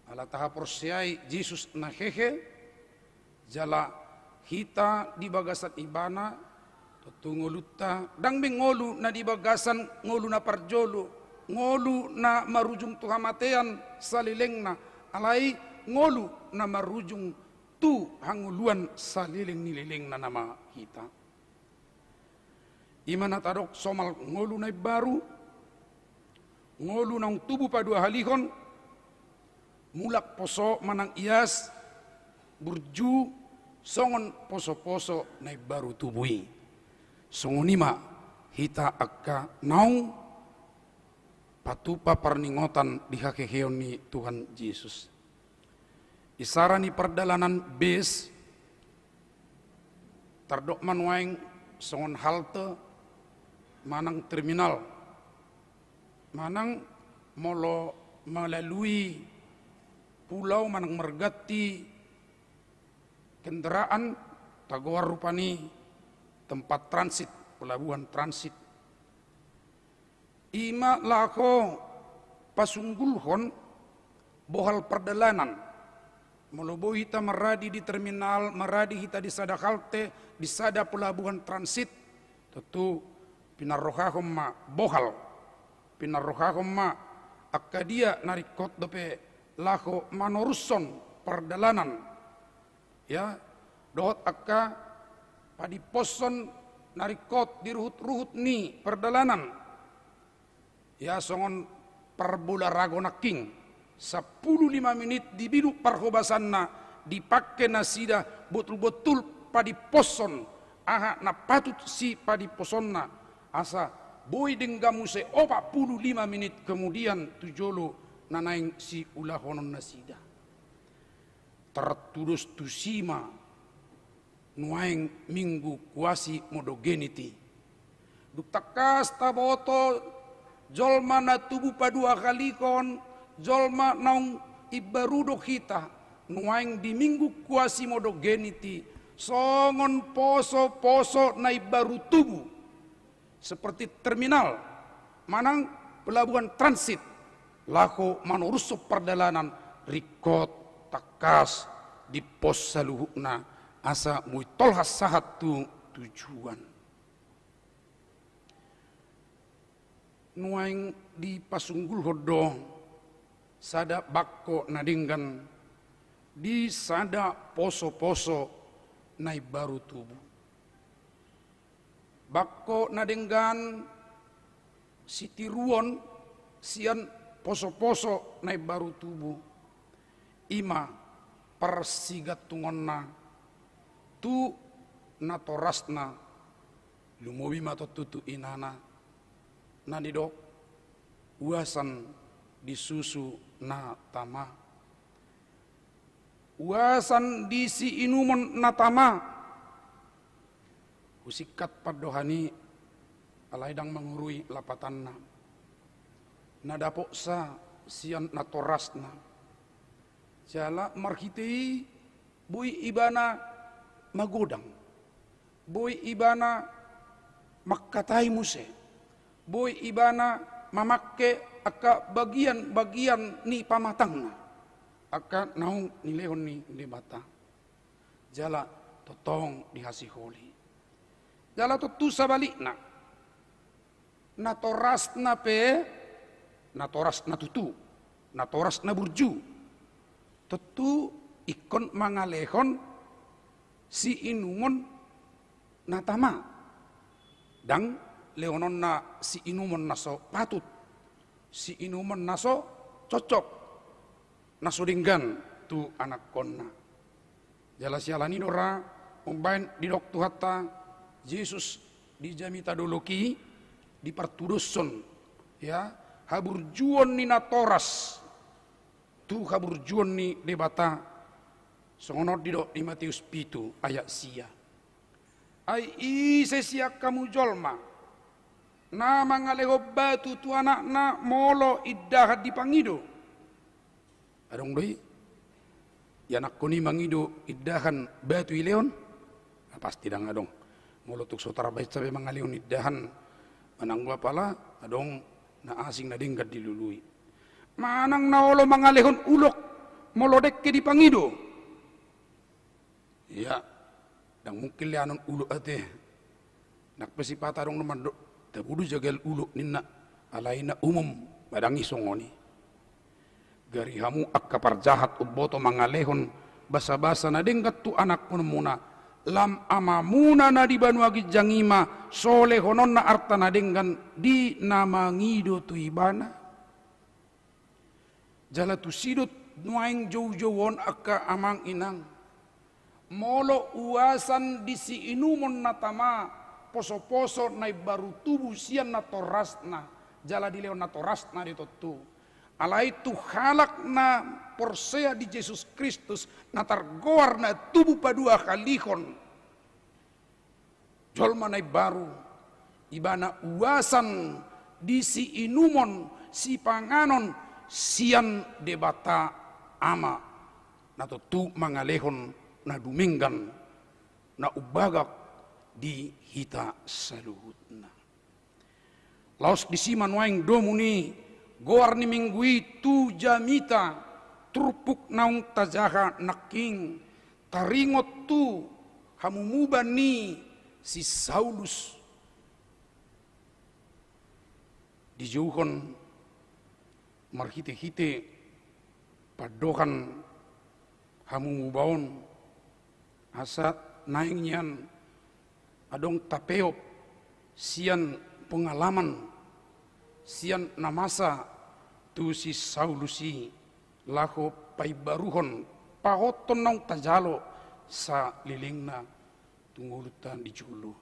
Ala tahaporseai Jesus na hehe, jala hita di bagasan Ibana, tontu ngolunta ndang be ngolu na di bagasan ngolu na parjolo, ngolu na marujung tu hamatean salelengna, alai ngolu na marujung tu hangoluan saleleng ni lelengna nama hita. I ma na tadok somal ngolu na imbaru, ngolu naung tubu paduahalihon, mulak poso manang ias, burju, songon poso-poso na imbaru tubu i. Songon i ma hita angka naung patupa parningotan di haheheon ni Tuhan Jesus. Isara ni pardalanan bes, tardok ma nuaeng songon halte manang terminal, manang molo melalui pulau manang marganti kendaraan, tagoar rupani tempat transit, pelabuhan transit. I ma laho pasunggulhon bohal pardalanan. Molo boi hita maradi di terminal, maradi hita di sada halte, di sada pelabuhan transit, tontu pinarrohahon ma bohal, pinarrohahon ma angka dia na ringkot dope laho manorushon pardalanan, ya, dohot angka padimposhon na ringkot di ruhut-ruhut ni pardalanan. Ya, songon parbola rago nangkin, sampulu lima menit di bidu parhobasanna dipangke nasida botul-botul padimposhon aha na patut sipadimposhonna, asa boi denggan muse opat pulu lima menit kemudian tu jolo na naeng siulahonon nasida. Tartudos tusi ma nuaeng Minggu Quasimodogenity. Dung tangkas taboto jolma na tubu paduahalihon, jolma naung imbaru do hita, nuaeng di Minggu Quasimodogenity, songon poso-poso na imbaru tubu. Seperti terminal, manang pelabuhan transit, laho manorushon pardalanan, ringkot, tangkas, dimpos saluhutna, asa boi tolhas sahat tu tujuan. Nuaeng dipasunggulhon do sada bangko na denggan di sada poso-poso na imbaru tubu. Bangko na denggan sitiruon sian poso-poso na imbaru tubu, i ma parsigantungonna tu natorasna, lumobi ma tontu tu inana, na nidok uasan di susu na tama. Uasan di siinumon na tama. Husingkat pandohan i, alai ndang mangurui lapatanna. Na dapotsa sian natorasna. Jala marhite i boi ibana magodang. Boi ibana mangkatai muse. Boi ibana mamangke angka bagian-bagian ni pamatangna. Angka naung nilehon ni Debata. Jala tongtong dihasiholi. Jala tontu sabalikna. Natorasna pe, natorasna tutu, natorasna burju. Tontu ingkon mangalehon siinumon na tama. Ndang lehononna siinumon na so patut, siinumon na so cocok, na so denggan tu anakkonna. Jala siala ni i do ra umbaen didok Tuhanta Jesus di jamita dolok i, dipartudoshon, ya, haburjuon ni natoras tu haburjuon ni Debata. Songon on didok di Mateus pitu ayat sia. Ai ise sian hamu jolma na mangalehon batu tu anakna molo indahan dipangido? Adong do i ianakkon i mangido indahan batu dilehon? Na pasti ndang adong. Molo tung so tarbaen sabe mangalehon indahan manang boha, pala adong na asing na denggan dilului. Manang na olo mangalehon ulok molo dengke dipangido? Ia, ndang mungkin lehonon ulok ate. Nang pe sipata adong na mandok, tabo do jagal ulok ninna, alai na umum ma ndang i songon i. Gari hamu angka parjahat, umboto mangalehon basabasa na denggan tu anakkonmuna, lam Amamuna na di banua ginjang i ma so lehononna arta na denggan di na mangido tu Ibana. Jala tusi do nuaeng joujou on angka amang inang. Molo uasan di siinumon na tama, posoposo na imbaru tubu sian natorasna, jala dilehon natorasna do i tontu. Alai tu halak na porsea di Jesus Kristus, na targoar na tubu paduahalihon. Jolma na imbaru, ibana uasan di siinumon, sipanganon sian Debata Ama, na tontu mangalehon na dumenggan, na umbagak di hita saluhutna. Laos disi ma nuaeng domu ni goar ni minggu i tu jamita turpuk naung tajaha nangkin, taringot tu hamumuba ni si Saulus. Dijouhon marhitehite pandohan hamumuba on, asa naeng nian adong tapeop sian pengalaman, sian na masa tu si Saulus i, laho paimbaruhon, pahothon naung tajalo salelengna tu ngolunta di jolo.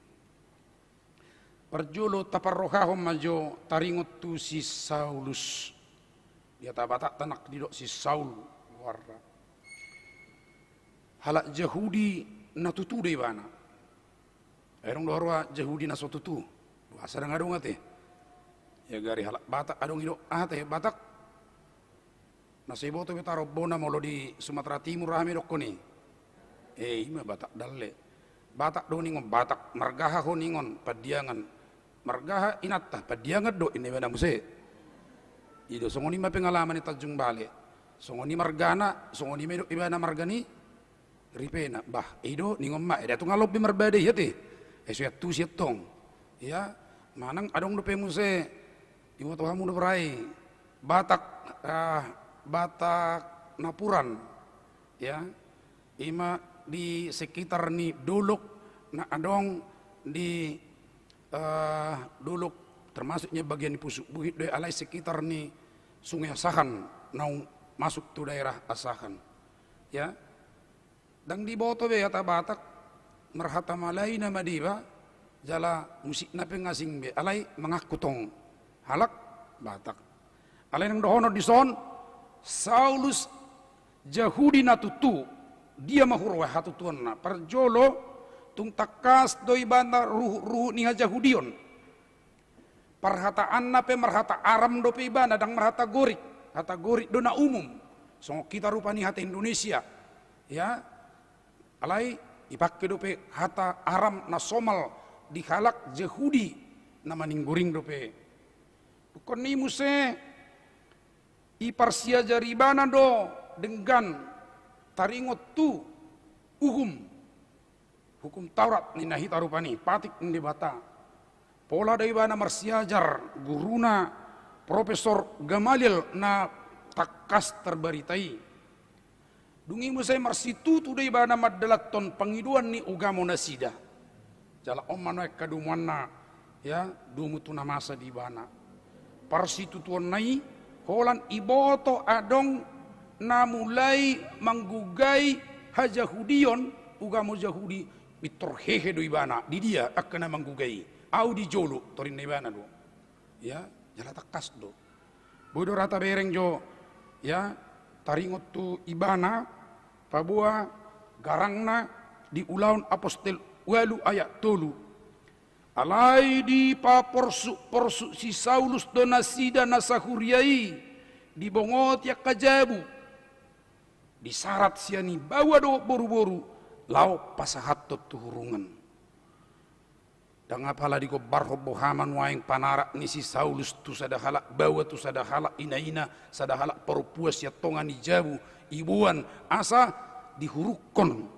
Parjolo taparrohahon ma jo taringot tu si Saulus. Di hata Batakta nang didok si Saul goarna. Halak Jahudi na tutu do ibana. Ai adong do haroa Jahudi na so tutu? Boasa ndang adong ate. Ia gari halak Batak adong i do, aha tahe Batak? Na so iboto be tarombona molo di Sumatera Timur aha ma idokkon i? E, ima Batak Dalle. Batak do ningon, Batak marga aha ho ningon, Pandiangan. Marga aha inanta? Pandiangan do, ninna ibana muse. I do, songon i ma pengalaman ni Tanjung Balai. Songon i margana, songon i ma idok ibana marga ni ripena. Bah, i do ningon ma, eda tung alop be marbadai ate. E, so iantusi antong. Ia, manang adong dope muse, iboto hamu do borai, Batak, ah, Batak Napuran. Ia, ima di sekitar ni dolok na adong di, eh, dolok, termasuk nian bagian ni Pusuk Buhit do i, alai sekitar ni Sungai Asahan, naung masuk tu daerah Asahan. Ya, Ndang diboto be hata Batak, marhata Malai nama deba, jala musikna pe nga asing be, alai mangaku tong halak Batak. Alai naeng dohonon dison, Saulus Jahudi na tutu, dia ma huroha hatutuonna? Parjolo, tung tangkas do ibana ruhut-ruhut ni hajahudion. Parhataanna pe marhata Aram dope ibana, ndang marhata Gorik. Hata Gorik do na umum. Songon hita rupani hata Indonesia. Ya, alai dipangke dope hata Aram na somal di halak Jahudi na maninggoring dope. Dungkon i muse, diparsiajari ibana do denggan taringot tu uhum, hukum Taurat ninna hita rupani, patik ni Debata. Pola do ibana marsiajar guruna Profesor Gamaliel na tangkas tarbarita i. Dung i muse marsitutu do ibana mandalanhon pangidoan ni ugamo nasida. Jala on ma nuaeng hadomuanna, ya, domu tu na masa di ibana. Parsitutuonna i, holan iboto adong na mulai manggugai hajahudion, ugamo Jahudi, pintor hehe do ibana, di dia angka na manggugai i, au di jolo, torinna ibana do. Ya, jala tangkas do. Boi do ra tabereng jo, ya, taringot tu ibana, paboa garangna di Ulaon Apostel ualu ayat tolu. Alai dipaporsuk-porsuk si Saulus do nasida na sahuria i, dibongoti angka jabu, disarat sian i baoa dohot boruboru, laho pasahathon tu hurungan. Ndang apala digombarhon boha ma nuaeng panarak ni si Saulus tu sada halak baoa, tu sada halak inaina, sada halak parompuan sian tonga ni jabu, iboan asa dihurungkon.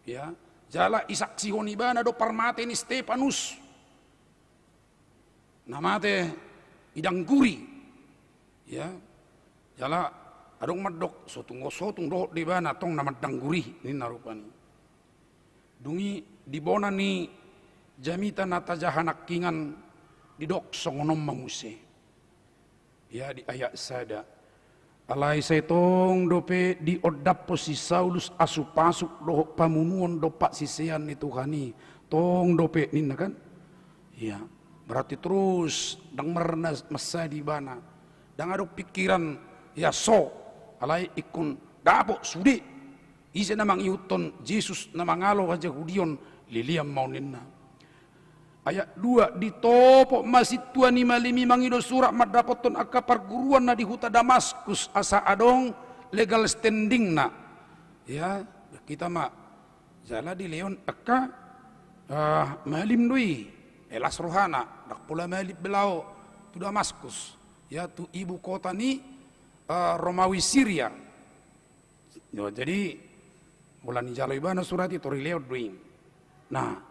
Ya, jala isaksihon ibana do parmate ni Stepanus na mate idangguri. Ya, jala adong mandok, sotung, sotung dohot do ibana tong na mandangguri ninna rupani. Dung i di bona ni jamita na tajaha nangkingan didok songon on ma muse. Ya, di ayat sada. Alai sai tong dope diondaphon si Saulus asupasuk dohot pamunuon dompak sisean ni Tuhan i. Tong dope ninna kan? Ya, berarti terus ndang marna mansai di ibana. Ndang adong pikiran, ya so, alai ingkon dapot sude. Ise na mangihuthon Jesus na mangalo hajahudion, lelean ma on ninna. Ayat dua, ditopot ma sintua ni malim i mangido surat mandapothon angka parguruan na di huta Damaskus asa adong legal standingna. Ya, hita ma jala dilehon angka, eh, malim do i, las rohana, ndang pola malim be laho tu Damaskus, ya, tu ibu kota ni, eh, Romawi Siria. Yo, jadi, molo nijalo ibana surat i tor dilehon do i. Nah,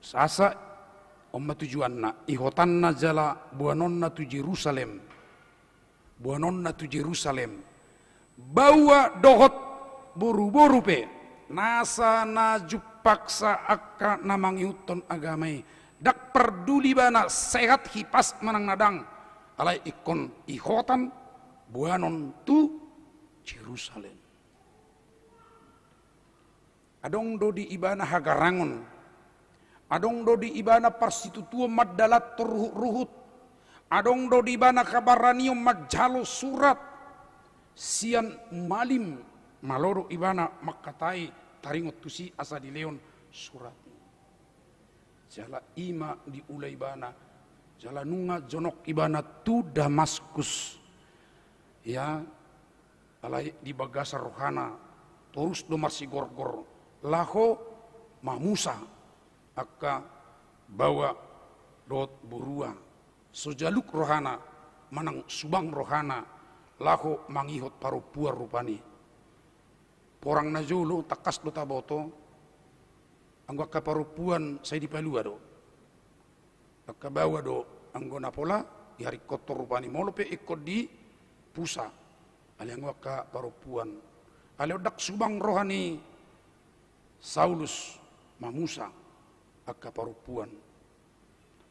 sahat on ma tujuanna, ihotanna jala boanonna tu Jerusalem. Boanonna tu Jerusalem. Baoa dohot boruboru pe, nasa na jumpangsa angka na mangihuthon agama i. Ndang parduli ibana sehat hipas manang na ndang. Alai ingkon ihotan boanon tu Jerusalem. Adong do di ibana hagarangon. Adong do di ibana parsitutuon mandalanhon ruhut-ruhut. Adong do di ibana habaranion manjalo surat sian malim. Malo do ibana mangkatai taringot tusi asa dilehon surat i. Jala i ma diula ibana. Jala nunga jonok ibana tu Damaskus. Ya, alai di bagasan rohana, torus do marsigorgor, laho mamusa angka baoa dohot borua. So jaluk rohana, manang subang rohana, laho mangihot parompuan rupani. Porang na jolo, tangkas do taboto, anggo angka parompuan sai dipalua do. Angka baoa do anggo na pola diharingkothon rupani, molo pe ingkon dipusa. Alai anggo angka parompuan. Alai ndang subang roha ni Saulus mamusa angka parompuan.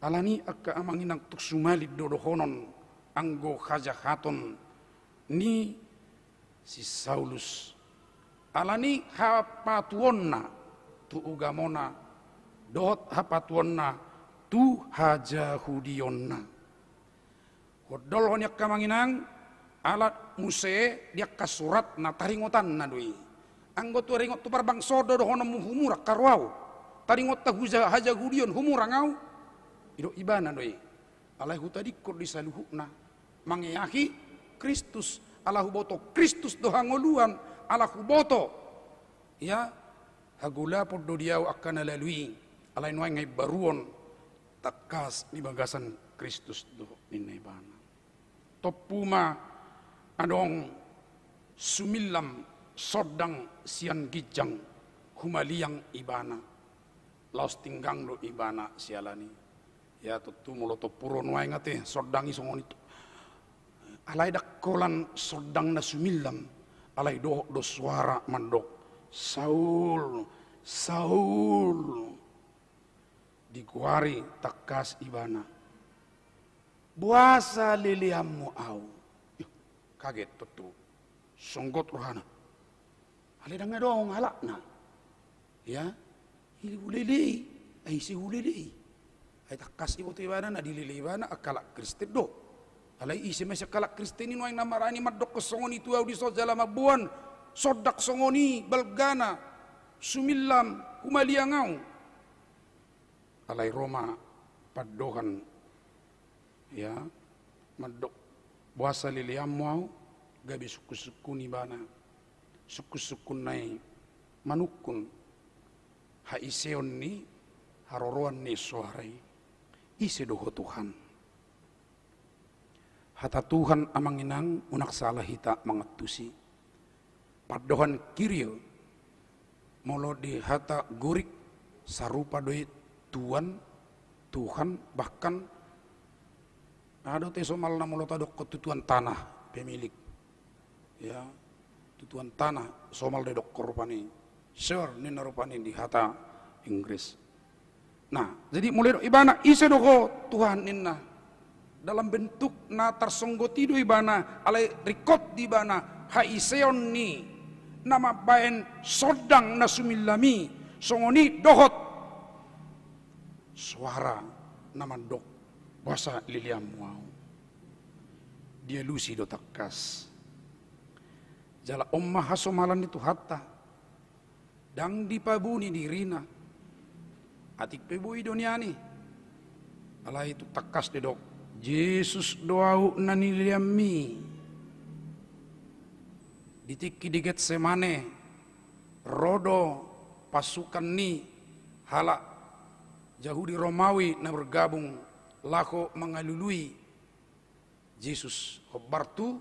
Alani angka amang inang, tung sumalin do dohonon anggo hajahaton ni si Saulus. Alani hapatuonna tu ugamona, dohot hapatuonna tu hajahudionna. Hudolhon i angka amang inang, ala muse di angka suratna taringotanna do i. Anggo tu taringot tu parbangsoon do dohononmu humur angka rohau. Taringot tu huja-, hajahudion humurang au. I do ibana do i. Alai hutadingkon di saluhutna mangeahi Kristus, ala huboto Kristus do hangoluan, ala huboto, ia, hagolapon do di au angka na lalu i, alai nuaeng haimbaruon tangkas di bagasan Kristus do ninna ibana. Tompu ma adong sumillam sondang sian ginjang humaliang ibana. Laos tinggang do ibana siala ni. Ia tontu molo tompu ro nuaeng ate sondang i songon i tu. Alai ndang holan sondang na sumillam, alai dohot do soara mandok, "Saul, Saul." Digoari tangkas ibana, "Boasa leleanmu au?" Ih, kaget tontu. Songgot rohana. Alai ndang adong halakna. Ia, i hulelei. Ai ise hulelei? Ai tangkas diboto ibana na dilelei ibana angka halak Kristen do. Alai ise ma sian halak Kristen i nuaeng na marani mandokkon songon i tu au dison jala mamboan sondang songon i balgana sumillam humaliang au. Alai ro ma pandohan, ia, mandok, "Boasa leleanmu au?" Gabe sungkunsungkun ibana. Sungkunsungkunna i manungkun haiseon ni haroroan ni soara i. "Ise do ho Tuhan?" Hata Tuhan, amang inang, unang sala hita mangantusi. Pandohan Kyrie, molo di hata Gorik, sarupa do i tuan, Tuhan, bahkan aha do ate somalna molo tadokkon tu tuan tanah, pemilik. Ia, tu tuan tanah, somal do didokkon rupani. Sir, ninna rupani di hata Inggris. Nah, jadi molo didok ibana, "Ise do ho Tuhan?" ninna. Dalam bentuk na tarsonggot i do ibana, alai ringkot di ibana haiseon ni na mambaen sondang na sumillam i, songon i dohot soara na mandok, "Boasa leleanmu au?" Dialusi do tangkas. Jala on ma hasomalan ni Tuhanta. Ndang dipabuni dirina. Atik pe boi do nian i. Alai tung tangkas didok, "Jesus do au na nileleanmi." Di tingki di Getsemane, ro do pasukan ni halak Jahudi Romawi na bergabung laho mangalului Jesus, hombar tu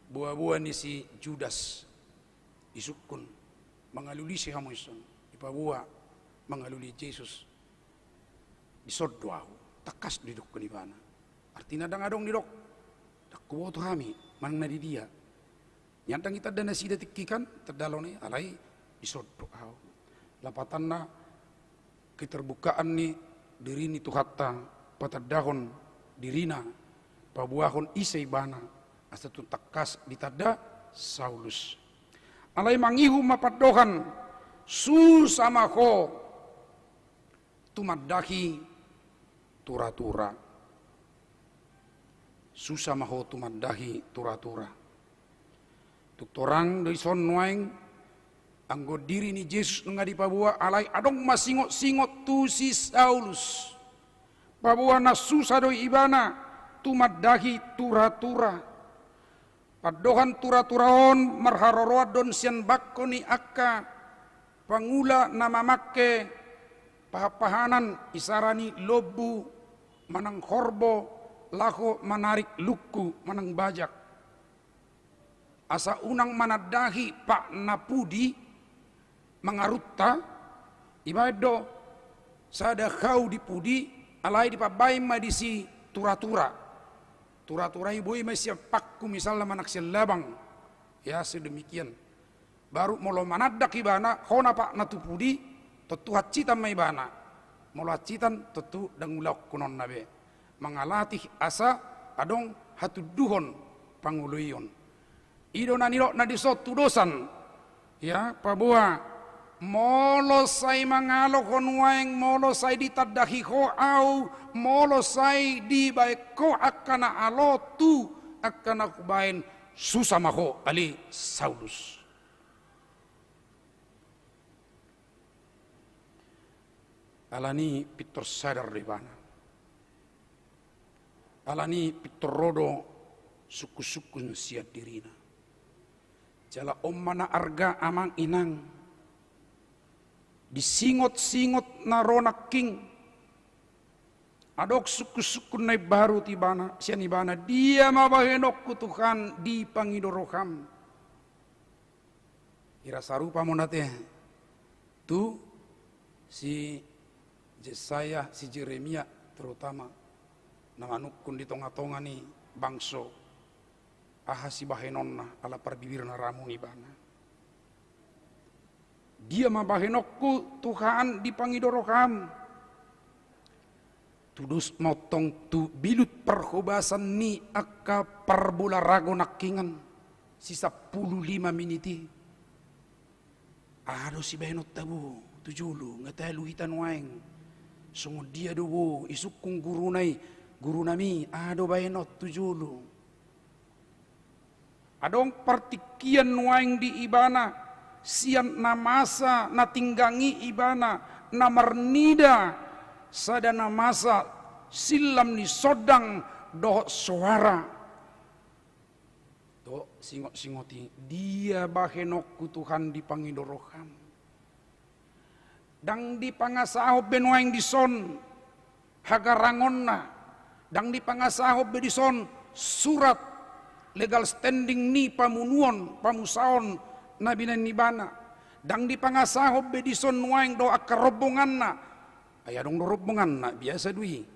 boaboa ni si Judas. Disungkun, "Mangalului si hamu dison?" Dipaboa mangalului Jesus. "Dison do ahu." Tangkas didokkon ibana. Artina ndang adong didok, "Ndang huboto hami manang na di dia." Nian ndang ditanda nasida tingki kan, tanda loan i, alai, "Dison do ahu." Lapatanna keterbukaan ni diri ni Tuhanta, patandahon dirina, paboahon ise ibana, asa tung tangkas ditanda Saulus. Alai mangihut ma pandohan, "Susa ma ho tumandahi tura-tura." Susa ma ho tumandahi tura-tura. Tung torang do dison nuaeng, anggo diri ni Jesus nunga dipaboa, alai adong ma singot-singot tu si Saulus. Paboa na susa do ibana tumandahi tura-tura. Pandohan tura-tura on marharoroan do on sian bangko ni angka pangula na mamangke pahan-pahanan, isarani lombu manang horbo, laho manarik lungku manang bajak. Asa unang manandahi patna pudi mangarunta, dibaen do sada hau di pudi, alai dipambaen ma disi tura-tura. Tura-tura i boi ma sian pangku misalna manang sian labang. Ya, sedemikian. Baru molo manandak ibana, hona patna tu pudi, tontu hansitan ma ibana. Molo hansitan, tontu ndang ulaonhononna be. Mangalatih asa adong hatunduhon pangoloion. I do na nidok na dison tudosan. Ya, paboa, molo sai mangalo ho nuaeng, molo sai ditandahi ho au, molo sai dibaen ho angka na alo tu angka na hubaen, susa ma ho ale Saulus. Alani pintor sadar do ibana. Alani pintor ro do sungkun-sungkun sian dirina. Jala on ma na arga amang inang, di singot-singot na ro nangkin, adong sungkun-sungkun na imbaru tu ibana, sian ibana, dia ma bahenonku Tuhan di pangido roham. Hira sarupa ma on ate tu si Jesaya, si Jeremia terutama, na manungkun di tonga-tonga ni bangso, aha sibahenonna ala parbibirna ramun ibana. Dia ma bahenonku Tuhan di pangido roham. Tudos ma on tong tu bilut parhobasan ni angka parbola rago nangkiningan, si sampulu lima minit i. Aha do sibahenonta bo tu jolo, nga talu hita nuaeng. Songon dia do bo isungkun guruna i, gurunami, aha do bahenon tu jolo. Adong partingkian nuaeng di ibana, sian na masa na tinggang i ibana, na marnida sada na masa sillam ni sondang dohot soara. Dohot singot-singot i, dia bahenonku Tuhan di pangido roham. Ndang dipangasahon be nuaeng dison hagarangonna, ndang dipangasahon be dison surat legal standing ni pamunuon, pamusaon na binaen ibana. Ndang dipangasahon be dison nuaeng do angka rombonganna. Ai adong do rombonganna, biasa do i.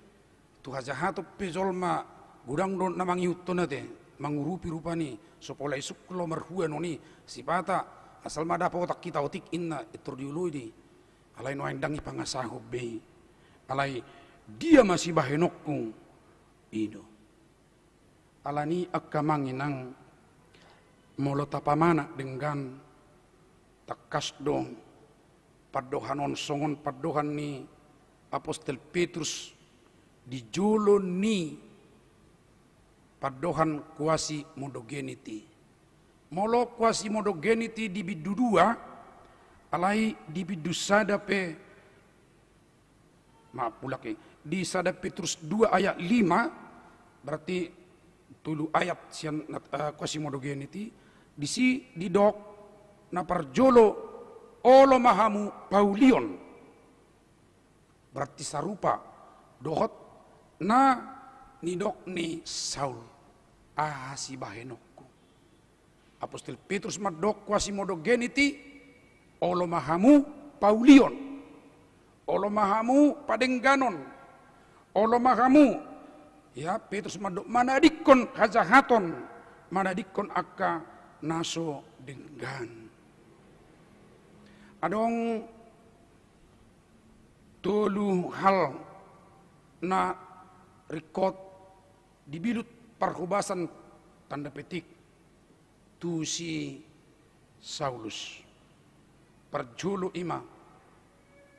Tu hajahaton pe jolma godang do na mangihuthon ate, mangurupi rupani, so pola isungkun laho marhua non i, sipata asal ma dapotan hita otik inna, pintor dioloi do i. Alai nuaeng ndang ipangasahon be i. Alai dia ma sibahenonku, i do. Alani angka amang inang, molo tapamanat denggan, tangkas do pandohan on songon pandohan ni apostel Petrus di jolo ni pandohan Quasi-Modogeniti. Molo Quasi-Modogeniti di bindu dua, alai di bindu sada pe, maaf, mulak i, di sada Petrus dua ayat lima, berarti tolu ayat sian, eh, Quasi-Modogeniti, disi didok na parjolo, olo ma hamu paulion. Berarti sarupa dohot na nidok ni Saul, aha sibahenonku. Apostel Petrus mandok Quasi-Modogeniti, olo ma hamu paulion, olo ma hamu padengganon, olo ma hamu, ya, Petrus mandok manadingkon hajahaton, manadingkon angka na so denggan. Adong tolu hal na ringkot di bilut parhobasan, tanda petik, tu si Saulus. Parjolo i ma,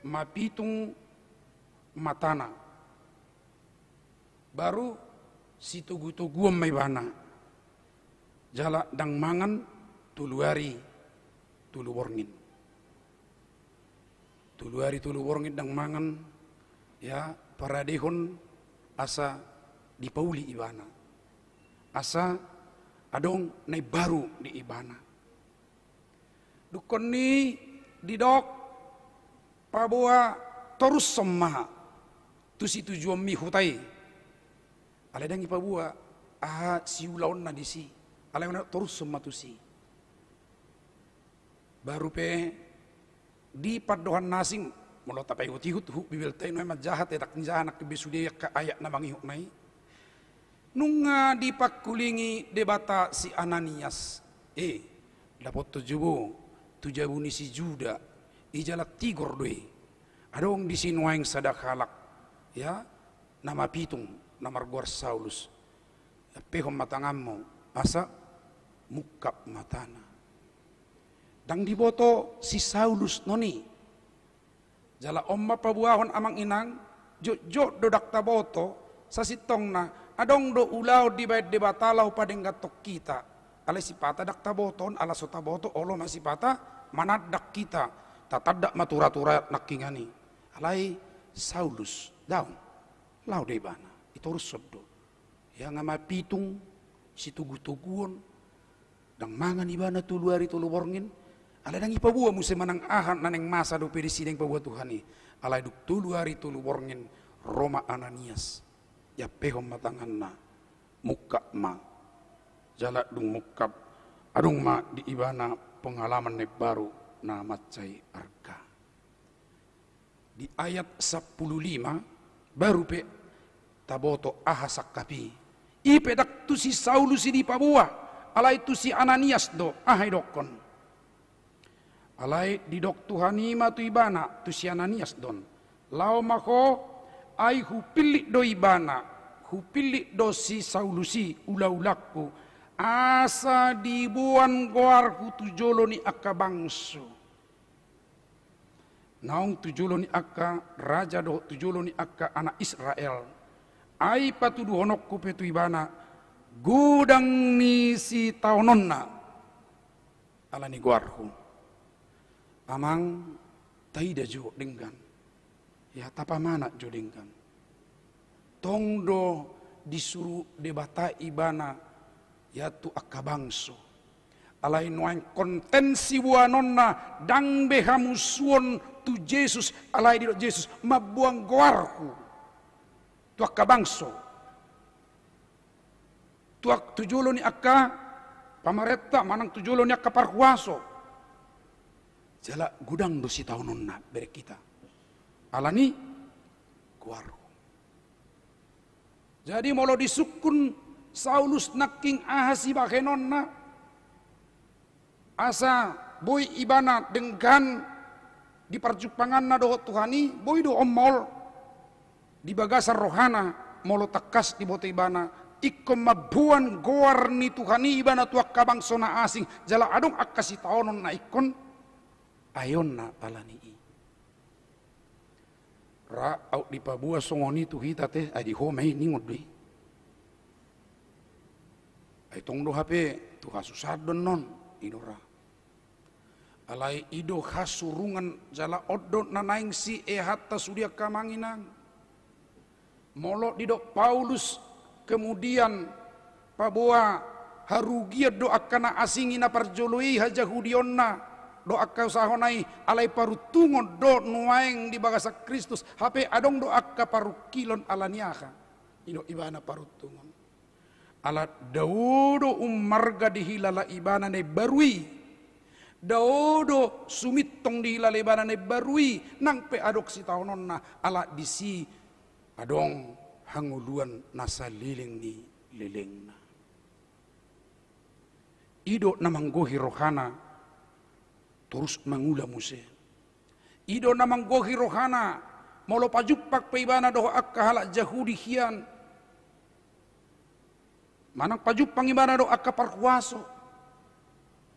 mapitung matana. Baru sitogu-toguon ma ibana. Jala ndang mangan tolu ari tolu borngin. Tolu ari tolu borngin ndang mangan, ya, paradehon asa dipauli ibana. Asa adong na imbaru di ibana. Dungkon i didok paboa torushon ma tu situjuonmi huta i. Alai ndang ipaboa aha siulaonna disi. Alai na torushon ma tusi. Baru pe di pandohan na asing, molo tapaihut-ihut, hu, Bibelta i nuaeng manjaha, tetak ni jaha nangkin be sude angka ayat na mangihutna i. Nunga dipangkulingi Debata si Ananias. E, dapothon jo bo tu jabu ni si Juda, i jala tigor do i. Adong disi nuaeng sada halak, ya, na mapitung, na margoar Saulus. Ampehon ma tanganmu, asa mungkap matana. Ndang diboto si Saulus non i. Jala on ma paboahon amang inang, jotjot do ndang taboto, sasintongna, adong do ulaon dibaen Debata laho padengganhon hita. Alai sipata ndang taboto on, ala so taboto olo ma sipata manandak hita. Tatandak ma tu aturan nangkiningan i. Alai Saulus, daong. Laho do ibana, itorushon do. Ia nga mapitung, situgutuguon, ndang mangan ibana tolu ari tolu borngin, alai ndang ipaboa muse manang aha na naeng masa dope disi naeng paboa Tuhan i, alai dung tolu ari tolu borngin, ro ma Ananias, iampehon ma tanganna, mungkap ma, jala dung mungkap, adong ma di ibana pengalaman na imbaru na mansai arga. Di ayat sampulu lima, baru pe taboto aha sangkap i. I pe ndang tu si Saulus i dipaboa, alai tu si Ananias do, aha idokkon. Alai didok Tuhan i ma tu ibana, tu si Ananias do on. Laho ma ho, ai hupillit do ibana, hupillit do si Saulus i, ulaulangku, asa diboan goarhu tu jolo ni angka bangso. Naung tu jolo ni angka raja dohot tu jolo ni angka anak Israel. Ai patuduhononku pe tu ibana, godang ni sitaononna. Ala ni goarhu. Amang, taida jo denggan. Ia tapamanat jo denggan. Tong do disuru Debata ibana, ia tu angka bangso. Alai nuaeng konten siboanonna ndang be hamusuon tu Jesus, alai didok Jesus, mamboan goarhu. Tu angka bangso. Tu ang-, tu jolo ni angka pamarenta, manang tu jolo ni angka parhuaso. Jala godang do sitaononna, bereng hita. Ala ni goarhu. Jadi molo disungkun Saulus nangkin aha sibahenonna, asa boi ibana denggan di parjumpanganna dohot Tuhan i, boi do on maol di bagasan rohana, molo tangkas diboto ibana, ingkon mamboan goar ni Tuhan i ibana tu angka bangso na asing, jala adong angka sitaonon na ingkon aeonna ala ni i. Ra aut dipaboa songon i tu hita te, ai di ho ma i ningon do i. Ai tong do hape tu hasusahan do annon, i do ra. Alai i do hasurungan jala on do na naeng siehatta sude angka amang inang. Molo didok Paulus kemudian paboa harugian do angka na asing i na parjolo i hajahudionna do angka usahana i, alai paruntungon do nuaeng di bagasan Kristus, hape adong do angka parungkilon ala ni aha. I do ibana paruntungon. Ala dao do ummarga dihilala ibana na imbaru i. Dao do sumintong dihilala ibana na imbaru i, nang pe adong sitaononna ala disi adong hangoluan na saleleng ni lelengna. I do na manggohi rohana torus mangula muse. I do na manggohi rohana molo pajumpang pe ibana dohot angka halak Jahudi hian. Manang pajumpang ibana dohot angka parhuaso.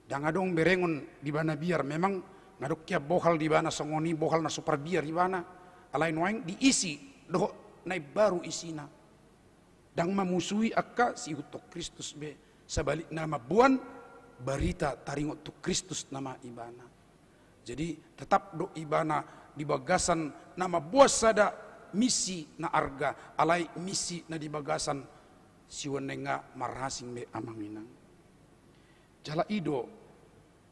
Ndang adong berengon di ibana biar, memang nga adong hian bohal di ibana songon i, bohal na so parbiar ibana. Alai nuaeng diisi dohot na imbaru isina. Ndang mamusui angka siihuthon Kristus be. Sabalikna mamboan barita taringot tu Kristus nama ibana. Jadi tetap do ibana di bagasan na mamboan sada misi na arga, alai misi na di bagasan siuanenga marasing be amang inang. Jala i do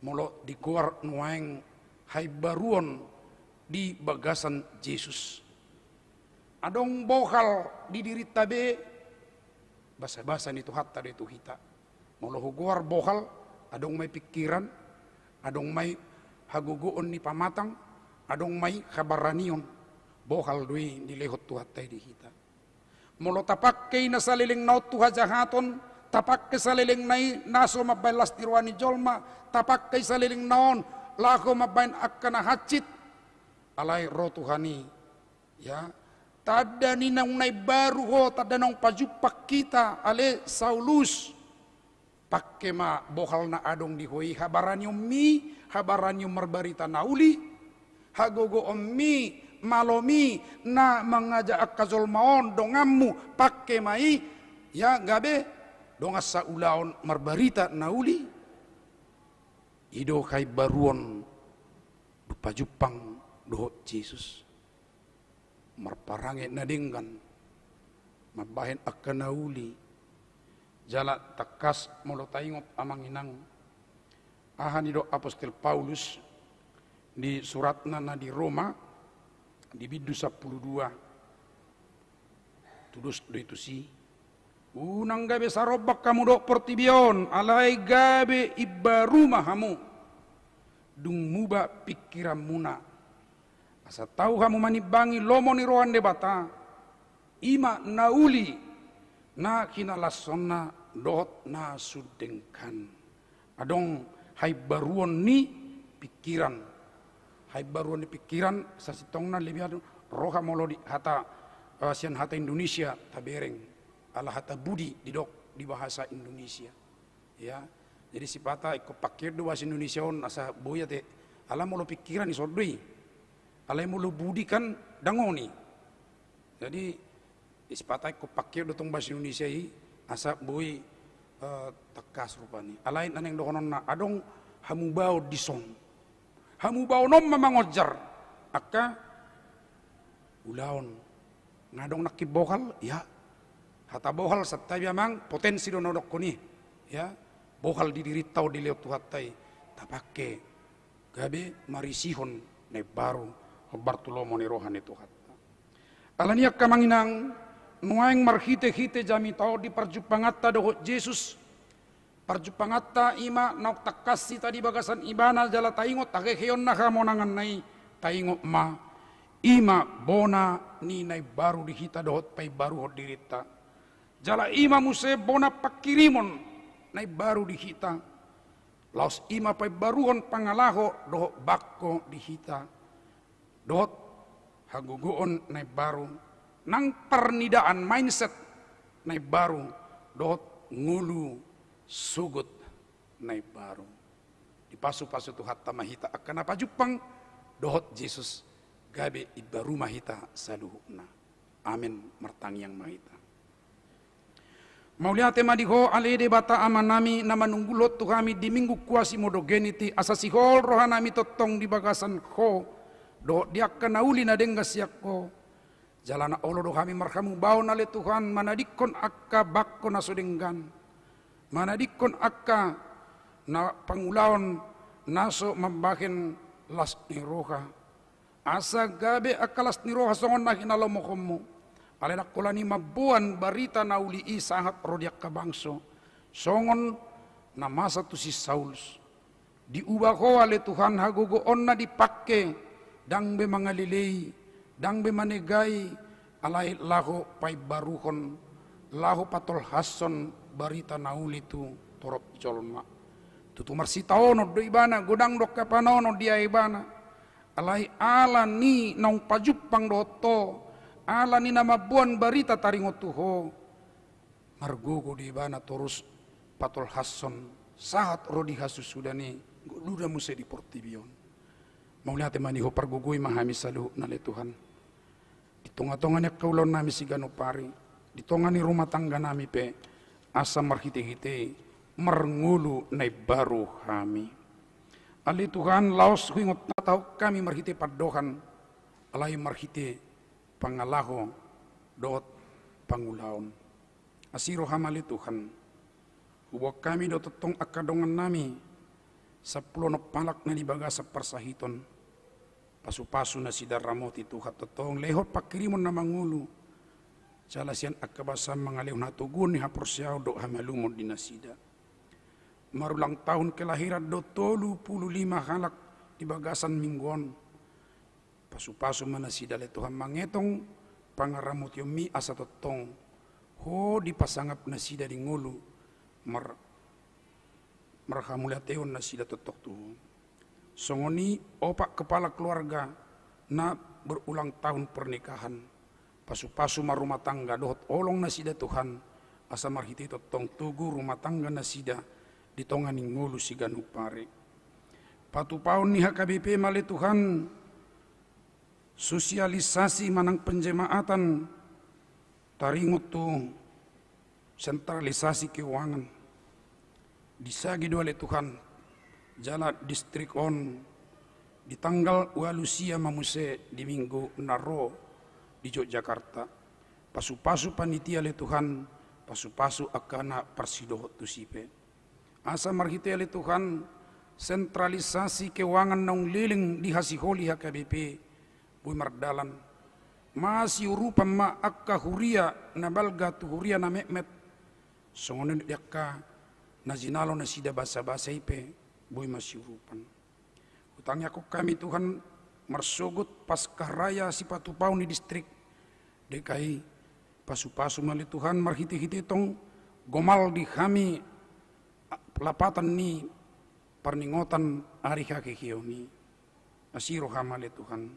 molo digoar nuaeng haimbaruon di bagasan Jesus. Adong bohal di dirinta be, basabasa ni Tuhanta do i tu hita. Molo hugoar bohal, adong ma i pingkiran, adong ma i hagogoon ni pamatang, adong ma i habaranion, bohal do i nilehon Tuhanta i di hita. Molo tapangke i na salelengna on tu hajahaton, tapangke salelengna i na so mambaen las ni roha ni jolma, tapangke i salelengna on laho mambaen angka na hansit, alai ro Tuhan i, ya, tanda ni naung na imbaru ho, tanda naung pajumpang hita, ale Saulus. Pangke ma bohal na adong di ho i, habaranionmi, habaranion marbarita na uli, hagogoonmi, malomi na mangajak angka jolma on, donganmu, pangke ma i, ya, gabe dongan saulaon marbarita na uli. I do haimbaruon pajumpang dohot Jesus. Marparange na denggan, mambahen angka na uli. Jala tangkas molo taingot, amang inang, aha nidok apostel Paulus di suratna na di Roma, di bindu sampulu dua. Tudos do i tusi. Unang gabe sarombang hamu dohot portibi on, alai gabe imbaru ma hamu. Dung muba pingkiranmuna, asa tau hamu manimbangi lomo ni roha ni Debata, i ma na uli, na hinalashonna dohot na sun denggan. Adong haimbaruon ni pingkiran. Haimbaruon ni pingkiran, sasintongna lebih anu, roha molo di hata, eh, sian hata Indonesia tabereng. Ala hata budi didok di bahasa Indonesia. Ya. Jadi sipata ingkon pangkeon do bahasa Indonesia on asa boi ate. Ala molo pingkiran i sondo i. Alai molo budi kan dangoni. Jadi, sipata ingkon pangkeon do tong bahasa Indonesia i, asa boi, eh, tangkas rupani. Alai na naeng dohononna, adong hamubaon dison. Hamubaon on ma mangonjar angka ulaon. Nga adong nangkin bohal, ya. Hata bohal, santabi amang, potensi do na hudokkon i. Ya, bohal di dirinta on dilehon Tuhanta i. Tapangke gabe marisihon na imbaru, hombar tu lomo ni roha ni Tuhanta. Alani i angka amang inang, nuaeng marhitehite jamita on di parjumpanganta dohot Jesus. Parjumpanganta i ma naung tangkas hita di bagasan Ibana jala taingot haheheonna hamonanganna i, taingot ma, i ma bona ni na imbaru di hita dohot paimbaruhon dirinta. Jala i ma muse bona pangkirimon na imbaru di hita. Laos i ma paimbaruhon pangalaho dohot bangko di hita. Dohot hagogoon na imbaru, nang parnidaan, mindset na imbaru, dohot ngolu sogot na imbaru. Dipasupasu Tuhanta ma hita angka na pajumpang dohot Jesus, gabe imbaru ma hita saluhutna. Amen. Martangiang ma hita. Mauliate ma di Ho ale Debata Amanami na manunggulhon tu hami di Minggu Quasimodogeniti, asa sihol rohanami tongtong di bagasan Ho, dohot di angka na uli na denggan sian Ho. Jala na olo do hami marhamubaon ale Tuhan, manadingkon angka bangko na so denggan, manadingkon angka na pangulaon na so mambahen las ni roha. Asa gabe angka las ni roha songon na hinalomohonmu. Alai ndang holan i mamboan barita na uli i sahat ro di angka bangso. Songon na masa tu si Saulus. Diuba Ho ale Tuhan hagogoonna dipangke, ndang be mangalelei, ndang be manegai, alai laho paimbaruhon, laho patolhashon barita na uli tu torop jolma. Tutu marsitaonon do ibana, godang do angka panaonon di ibana. Alai ala ni naung pajumpang dohot Ho, ala ni na mamboan barita taringot tu Ho, margogo do ibana torus patolhashon sahat ro di hasusudan i, godang do muse di portibi on. Mauliate ma di Ho, pargogoi ma hami saluhutna ale Tuhan. Di tongatonga ni angka ulaonnami siganup ari, di tonga ni rumah tangganami pe, asa marhitehite i marngolu na imbaru hami. Ale Tuhan, laos huingot na taon hami marhite pandohan, alai marhite pangalaho dohot pangulaon. Asi roham ale Tuhan, huboan hami do tongtong angka dongannami, sampulu onom halak na di bagasan parsahiton. Pasupasu nasida, ramoti Tuhan tongtong, lehon pangkirimon na mangolu. Jala sian angka basaM mangalehon hatoguon ni haporseaon dohot hamalumon di nasida. Marulang tahun kelahiran do tolu pulu lima halak di bagasan minggu on. Pasupasu ma nasida ale Tuhan mangetong pangaramotionMi asa tongtong Ho dipasangap nasida di ngolu mar-, marhamuliateon nasida tongtong tu Ho. Songon i opat kepala keluarga na berulang tahun pernikahan. Pasupasu ma rumah tangga dohot holong nasida Tuhan, asa marhite i tongtong togu rumah tangga nasida, di tonga ni ngolu siganup ari. Patupaon ni H K B P ma ale Tuhan, sosialisasi manang penjemaatan taringot tu sentralisasi keuangan. Disagi do ale Tuhan, jala distrik on di tanggal ualu sia ma muse di minggu na ro di Yogyakarta. Pasupasu panitia ale Tuhan, pasupasu angka na parsidohot tusi pe. Asa marhite ale Tuhan, sentralisasi keuangan naung leleng dihasiholi H K B P boi mardalan. Masiurupan ma angka huria na balga tu huria na metmet. Songon i di angka na jinalo nasida basabasa i pe boi masiurupan. Hutangiangkon hami Tuhan, marsogot Paskah Raya Sipatupaon ni distrik D K I, pasupasu ma ale Tuhan marhitehite tong gomal di hami lapatan ni parningotan ari haheheon i. Asi roham ale Tuhan.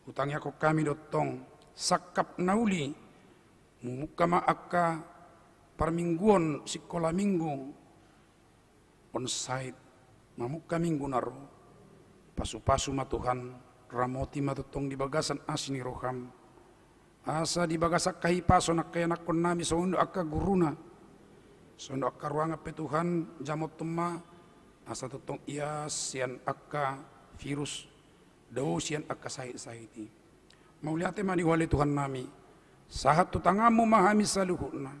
Hutangiangkon hami do tong sangkap na uli, mamungka ma angka parmingguon sikola minggu, onsite, mamungka minggu na ro. Pasupasu ma Tuhan, ramoti ma tongtong di bagasan asi ni roham. Asa di bagasan hahipason angka ianakkon nami songon do angka guruna, songon do angka ruangan pe Tuhan, jamothon ma, asa tongtong ias sian angka virus, dao sian angka sahit-sahit i. Mauliate ma di Ho ale Tuhan nami, sahat tu tanganmu ma hami saluhutna,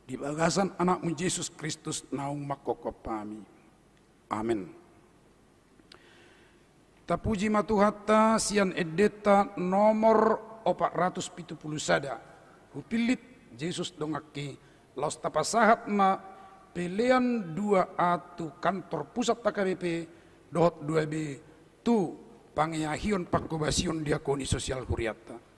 di bagasan Anakmu Jesus Kristus naung manghophop hami. Amen. Tapuji ma Tuhanta sian endenta nomor opat ratus pitu pulu sada. Hupillit Jesus donganki, laos tapasahat ma pelean dua A tu kantor pusat H K B P dohot dua B tu pangeahion pangkobasion diakoni sosial hurianta.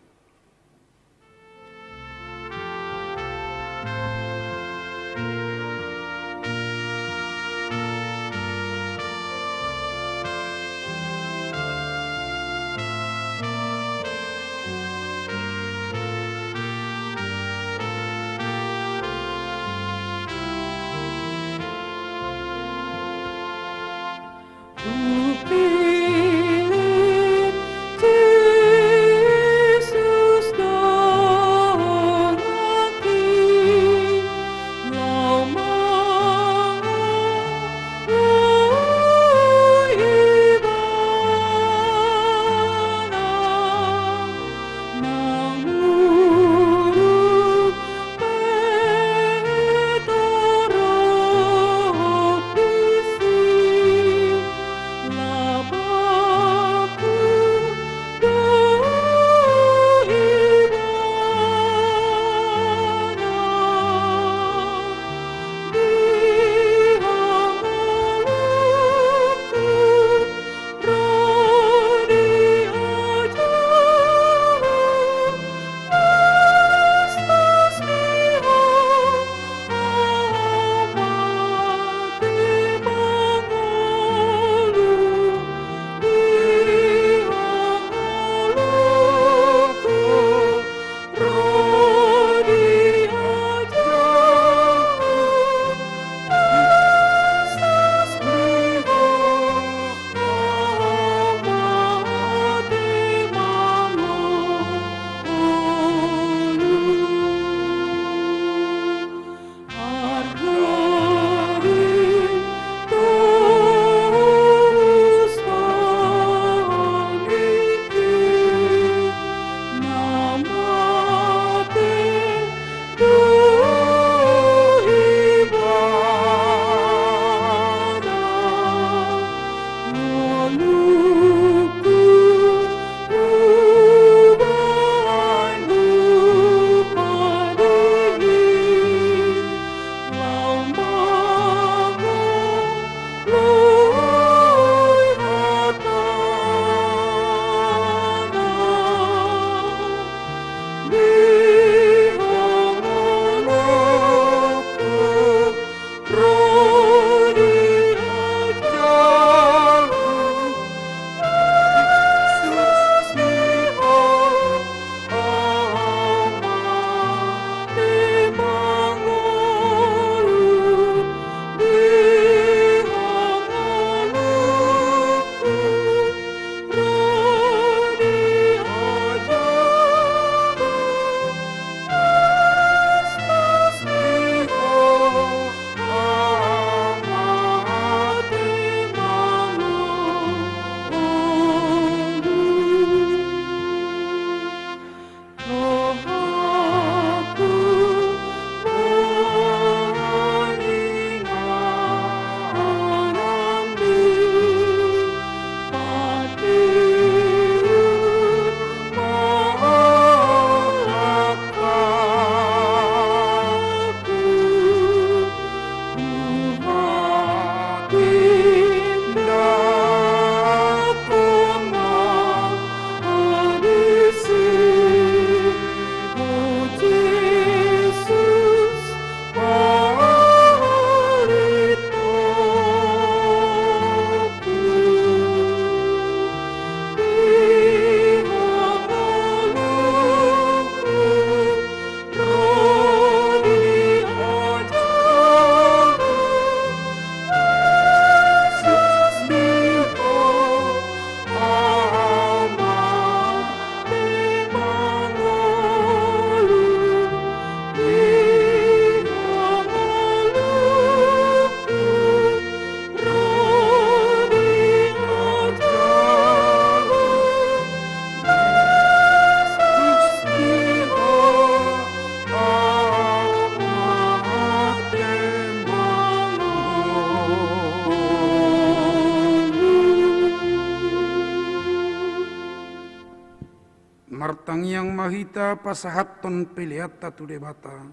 Tangiang ma hita pasahathon peleanta tu Debata.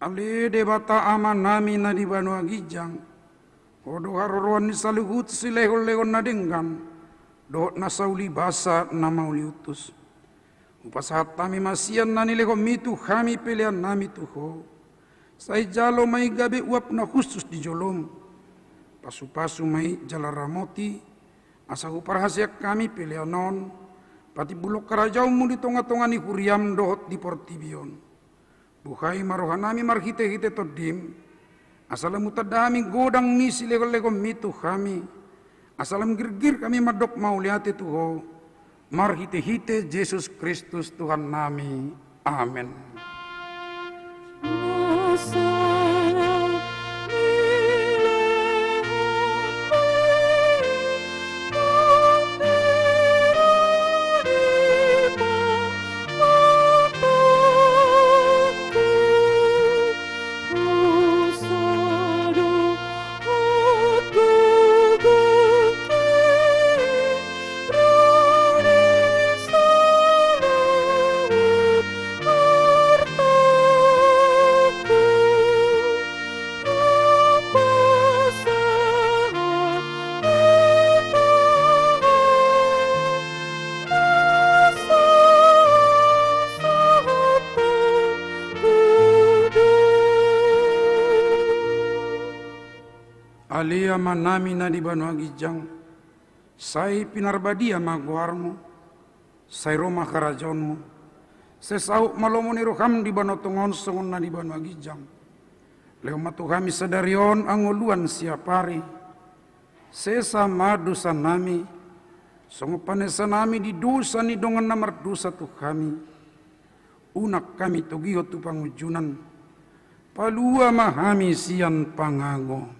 Ale Debata Amanami na di banua ginjang, Ho do haroroan ni saluhut silehonlehon na denggan dohot na sauli basa na mauliutus. Hupasahat hami ma sian na nilehonMi tu hami peleannami tu Ho. Sai jalo ma i gabe uap na hushus di joloM. Pasupasu ma i jala ramoti, asa huparhaseang hami pelean on patimbulhon harajaonMu di tongatonga ni huriaM dohot di portibi on. Buhai ma rohanami marhitehite TondiM, asa lam hutanda hami godang ni silehonlehonMi tu hami, asa lam girgir hami mandok mauliate tu Ho, marhitehite Jesus Kristus Tuhannami. Amen. Ale Amanami na di banua ginjang, sai pinarbadia ma goarMu, sai ro ma harajaonMu, sai saut ma lomo ni rohaM di banua tonga on songon na di banua ginjang. Lehon ma tu hami sadari on hangoluan siapari. Sesa ma dosanami, songon panesanami di dosa ni dongan na mardosa tu hami. Unang hami togihon tu pangunjunan, palua ma hami sian pangago.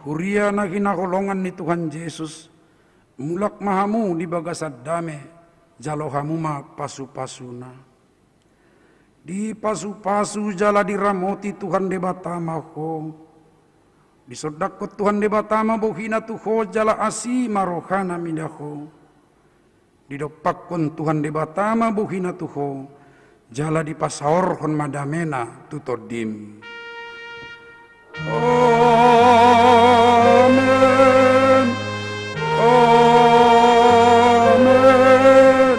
Huria na hinaholongan ni Tuhan Jesus, mulak ma hamu di bagasan dame, jalo hamu ma pasupasuna. Dipasupasu jala diramoti Tuhan Debata ma ho. Disondangkon Tuhan Debata ma bohina tu ho jala asi ma rohana mida ho. Didompakkon Tuhan Debata ma bohina tu ho, jala dipasaorhon ma damena tu tondim. Amen. Amen. Amen.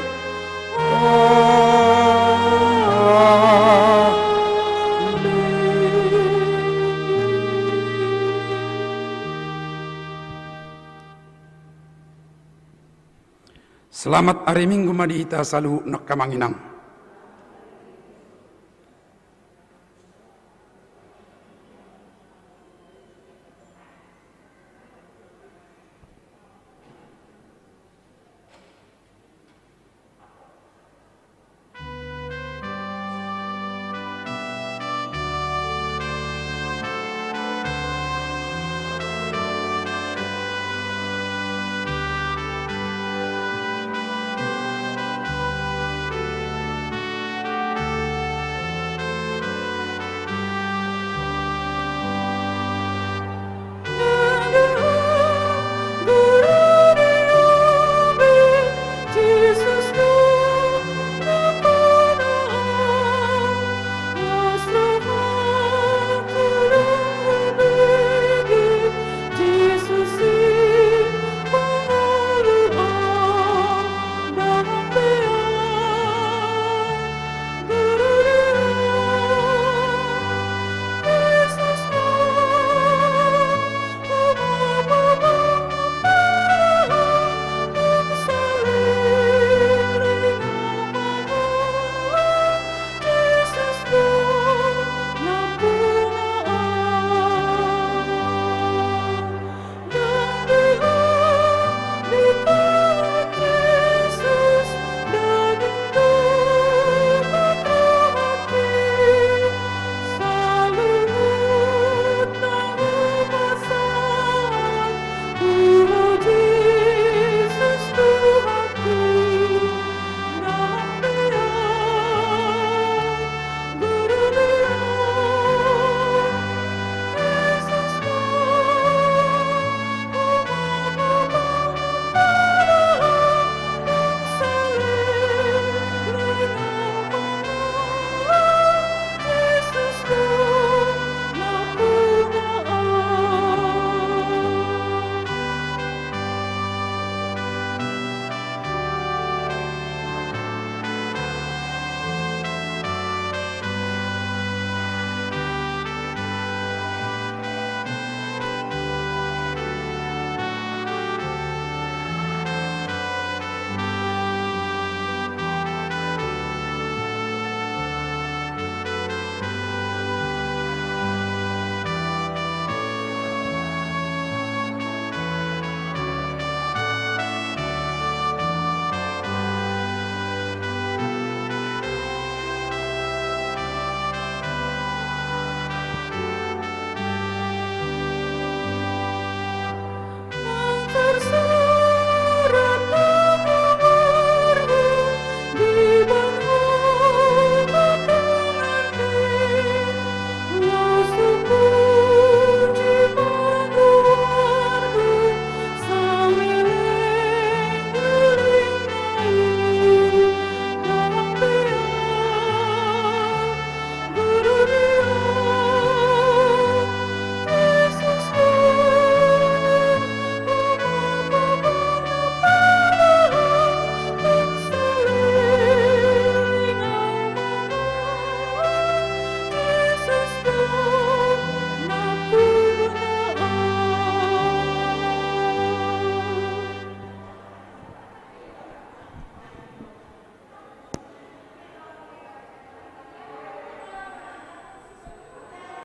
Selamat ari Minggu ma di hita saluhutna, angka amang inang.